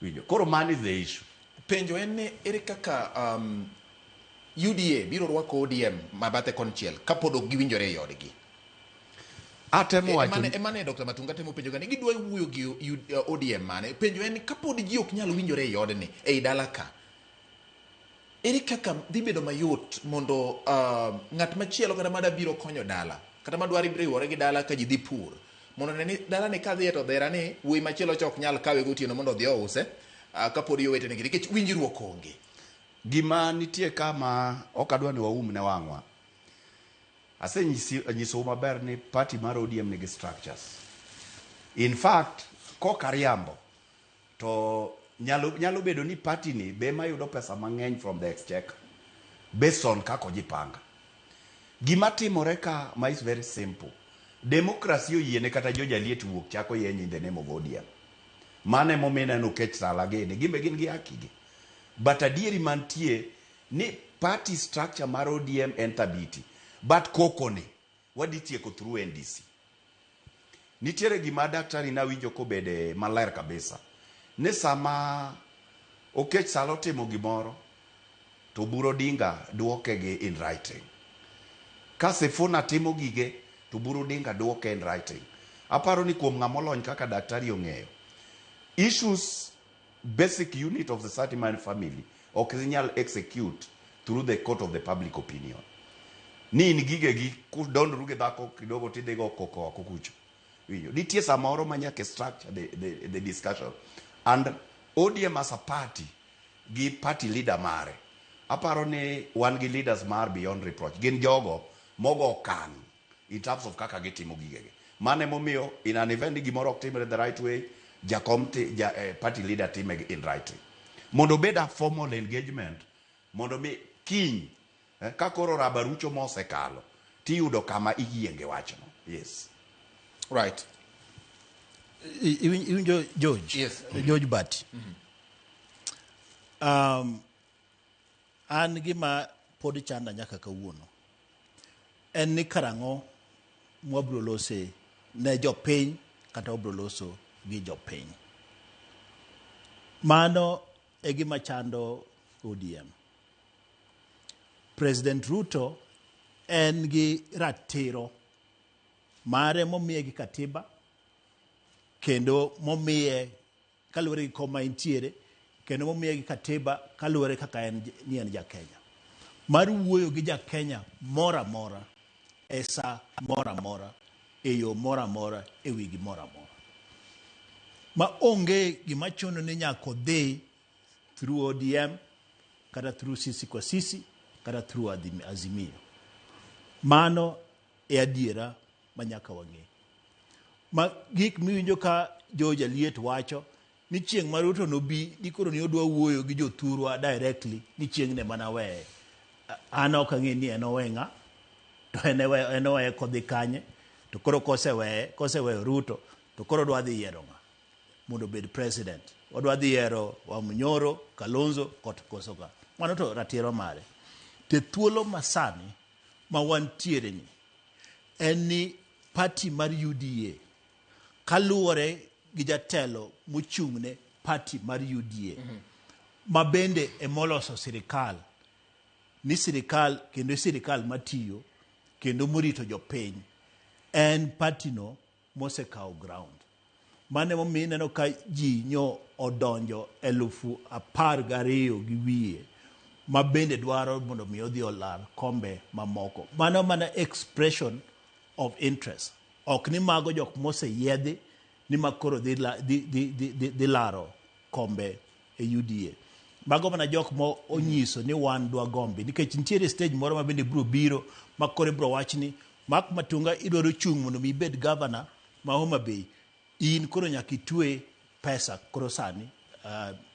Winjo? Koro mano is the issue. Penjo en ni ere kaka UDA biro rwako ODM ma bathe konchiel kapod ok giwinjore e odgi? Atemo wacho ni Emane Dr. Matunga temo penjo ga ni gidwa wuoyo gi ODM mane. Penjo en kapod ji ok nyal winjore e odni, ei dala ka. Ere kaka dhi bedo mayot mondo ng'at machielo kata mada biro konyo dala, kata madwa riwore gi dala ka ji dhi pur, mondo ne ni dala ni kadhiye to dhera ni wuoyi machielo cha ok nyal kawe gotieno mondo odhi ouse, kapod owetene gi, nikech winjruok onge. Gima nitie ka ma ok adwa ni waum ne wang'wa. Asenyisou maber ni party mar ODM nigi structures. In fact, kok ariambo, to nyalo bedo ni party ni be ema yudo pesa mang'eny from the exchequer based on kaka ojipanga. Gima timore ka ma is very simple. Democracy oyiene kata jo Jaliet wuok chako yeny in the name of ODM. Mano emomiyo ineno Okech Sala gini, gin be gin gi haki gi. But adieri mantie ni party structure mar ODM en thabiti. But koko ni wadhi tieko through NDC. Nitiere gima daktari nawinjo kobede maler kabisa. Ni sama Okech Sala otimo gimoro, to Oburu Odinga duoke gi in writing. Ka Sifuna timo gige, to Oburu Odinga duoke in writing. Aparo ni kuom ng'ama olony kaka daktari ong'eyo, issues basic unit of the Satiman family ok inyal execute through the court of the public opinion. Ni in gigegi kudondru gi dhako kidogo tidhi go koko oko kucho. Winjo? Nitie samoro ma nyaka structure the discussion. And ODM as a party gi party leader mare, aparo ni wan gi leaders mar beyond reproach. Gin jogo mogo okang' in terms of kaka gitimo gigegi. Mano emomiyo in an event ni gimoro ok timre the right way, jakom ti, ja, party leader time in writing. Mondo obed a formal engagement, mondo mi kiny, ka koro raba rucho mosekalo, tiyudo kama iyienge wachno. Yes. Right. Iwinjo George? Yes. George Bati. An gima pod chanda nyaka kawuono en ni karang'o mwabiro lose ne jopiny kata wabiro loso gi jopiny. Mano e gima chando ODM. President Ruto en gi ratiro mare momiye gi katiba kendo momiye kaluwore gi koma entiere kendo momiye gi katiba kaluwore kaka en ni en ja Kenya. Mar wuoyo gi ja Kenya moro amora e sa moro amora e yo moro amora e wi gimoro amora. Ma onge gima chuno ni nyaka odhi through ODM kata through Sisi kwa Sisi kata through Azimio. Mano e adiera ma nyaka wang'e. Ma gik miwinjo ka jo Jaliet wacho Ni chieng' ma Ruto nobi ni koro ni odwa wuoyo gi jothurwa directly ni chieng' ne mana weye. An ok ang'e ni en owe ng'a to en oweye kodhi kanye to koro koseweyo Ruto to koro odwa dhi yiero ng'a mondo obed president. Odwa dhi yiero Wamunyoro, Kalonzo kod koso ka. Mano to ratiro mare. Te thuolo masani ma wantiere ni en ni party mar UDA kaluwore gi jatelo mochung'ne party mar UDA ma bende emoloso sirikal ni sirikal kendo sirikal matiyo kendo morito jopiny en party no mosekawo ground. Mano emomiyo ineno ka ji nyo odonjo 12,200 ma bende dwaro mondo mi odhi olar kombe mamoko. Mano mana expression of interest. Ok ni mago jok moseyiedhi ni ma koro dhi laro kombe e UDA. Mago mana jok mo onyiso ni wan dwa gombi. Nikech nitiere stage moro ma bende biro biro ma koro ibiro wach ni Mark Matunga idwaro chung' mondo mi ibed governor ma Homa Bay. In koro nyaka itwe pesa koro sani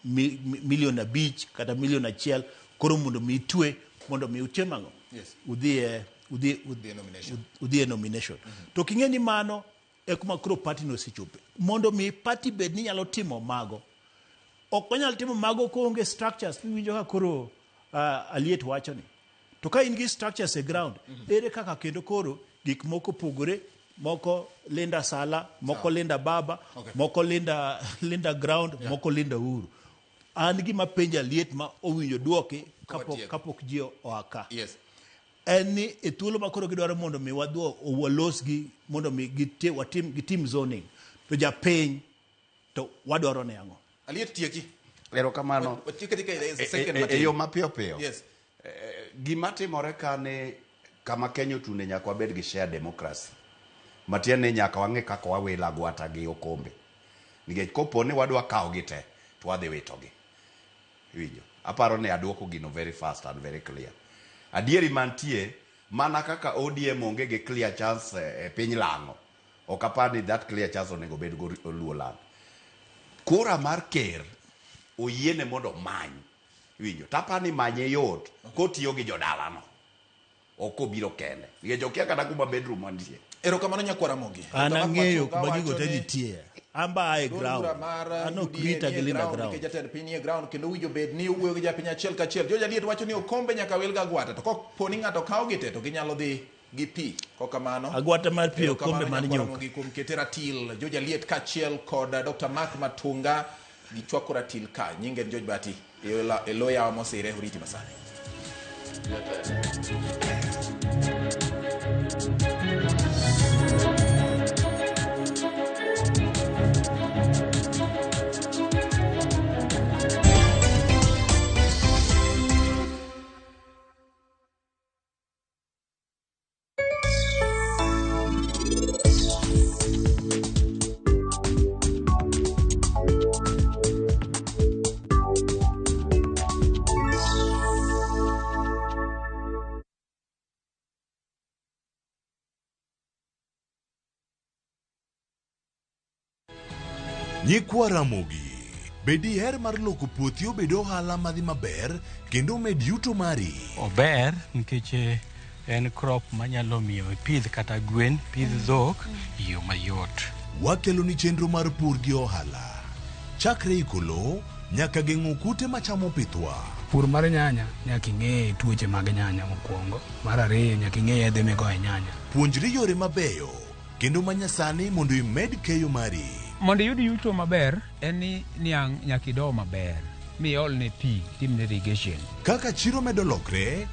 milion 5 kata milion 1 koro mondo mi itwe mondo mi utim ang'o? Yes. Udhi e nomination. To king'e ni mano e kuma koro party no osechope. Mondo mi party bed ni nyalo timo mago. Ok onyal timo mago koonge structures. Iwinjo ka koro Aliet wacho ni. To ka in gi structures e ground, ere kaka kendo koro gik moko opogore, moko linda sala, moko linda baba, moko linda ground, moko linda Uhuru. An gima penjo Aliet ma owinjo duoki kapok ji oa ka. Yes. En ni e thuolo ma koro gidwaro mondo mi wadwo walosgi mondo mi gitim zoning. To japiny to wadwaro ne ang'o? Aliet tieki. Erokamano. E yo mapiyo piyo. Yes. Gima timore ka ni kama Kenya otunde nyaka wabed gi share democracy. Matiende ni nyaka wang'e kaka wawilo agwata gi okombe. Nikech kopo ni wadwa kawo gi te, to wadhi witogi. Iwinjo? Aparo ni aduoko gino very fast and very clear. Adieri mantie, mana kaka ODM onge gi clear chance e piny Lang'o. Ok apar ni that clear chance onego bed go Luo land. Kura mar ker oyiene mondo omany. Iwinjo? To aparo ni manye yot kotiyo gi jodalano. Ok obiro kende. Nikech okia kata kuma bedroom mantie. Erokamano nyakwar Ramogi. An ang'eyo kuma gigo te nitie. An ba ae ground. An ok rita gi linda ground. Nikech jatend piny nie ground kendo winjo bed ni owuoyo gi japiny achiel kachiel. George Aliet wacho ni okombe nyaka wil ga agwata. To kopo ni ng'ato kawo gi te to ginyalo dhi gi pi. Kokamano. Agwata mar pi okombe mar nyuka. Ramogi kuom kete ratil. George Aliet kaachiel kod Dr. Mark Matunga gichwako ratil ka. Nyinge en George Bati. E lo yawa mosire oriti masani. Nyikwa Ramogi, be diher mar loko puothi obed ohala madhi maber kendo omed yuto mari? Ober nikech en crop manyalo miyo ipidh kata gwen, pidh dhok e yo mayot. Wakelo ni chenro mar pur gi ohala. Chakre iko lowo nyaka geng'o kute machamo pithwa. Pur mar nyanya nyaka ing'e tuoche mag nyanya mokwongo. Mar ariyo nyaka ing'e yedhe migoyo e nyanya. Puonjri yore mabeyo kendo manyasani mondo imed keyo mari. Mondo iyud yuto maber en ni niang' nyaka ido maber miolne pi timne irrigation. Kaka chiro medo lokre,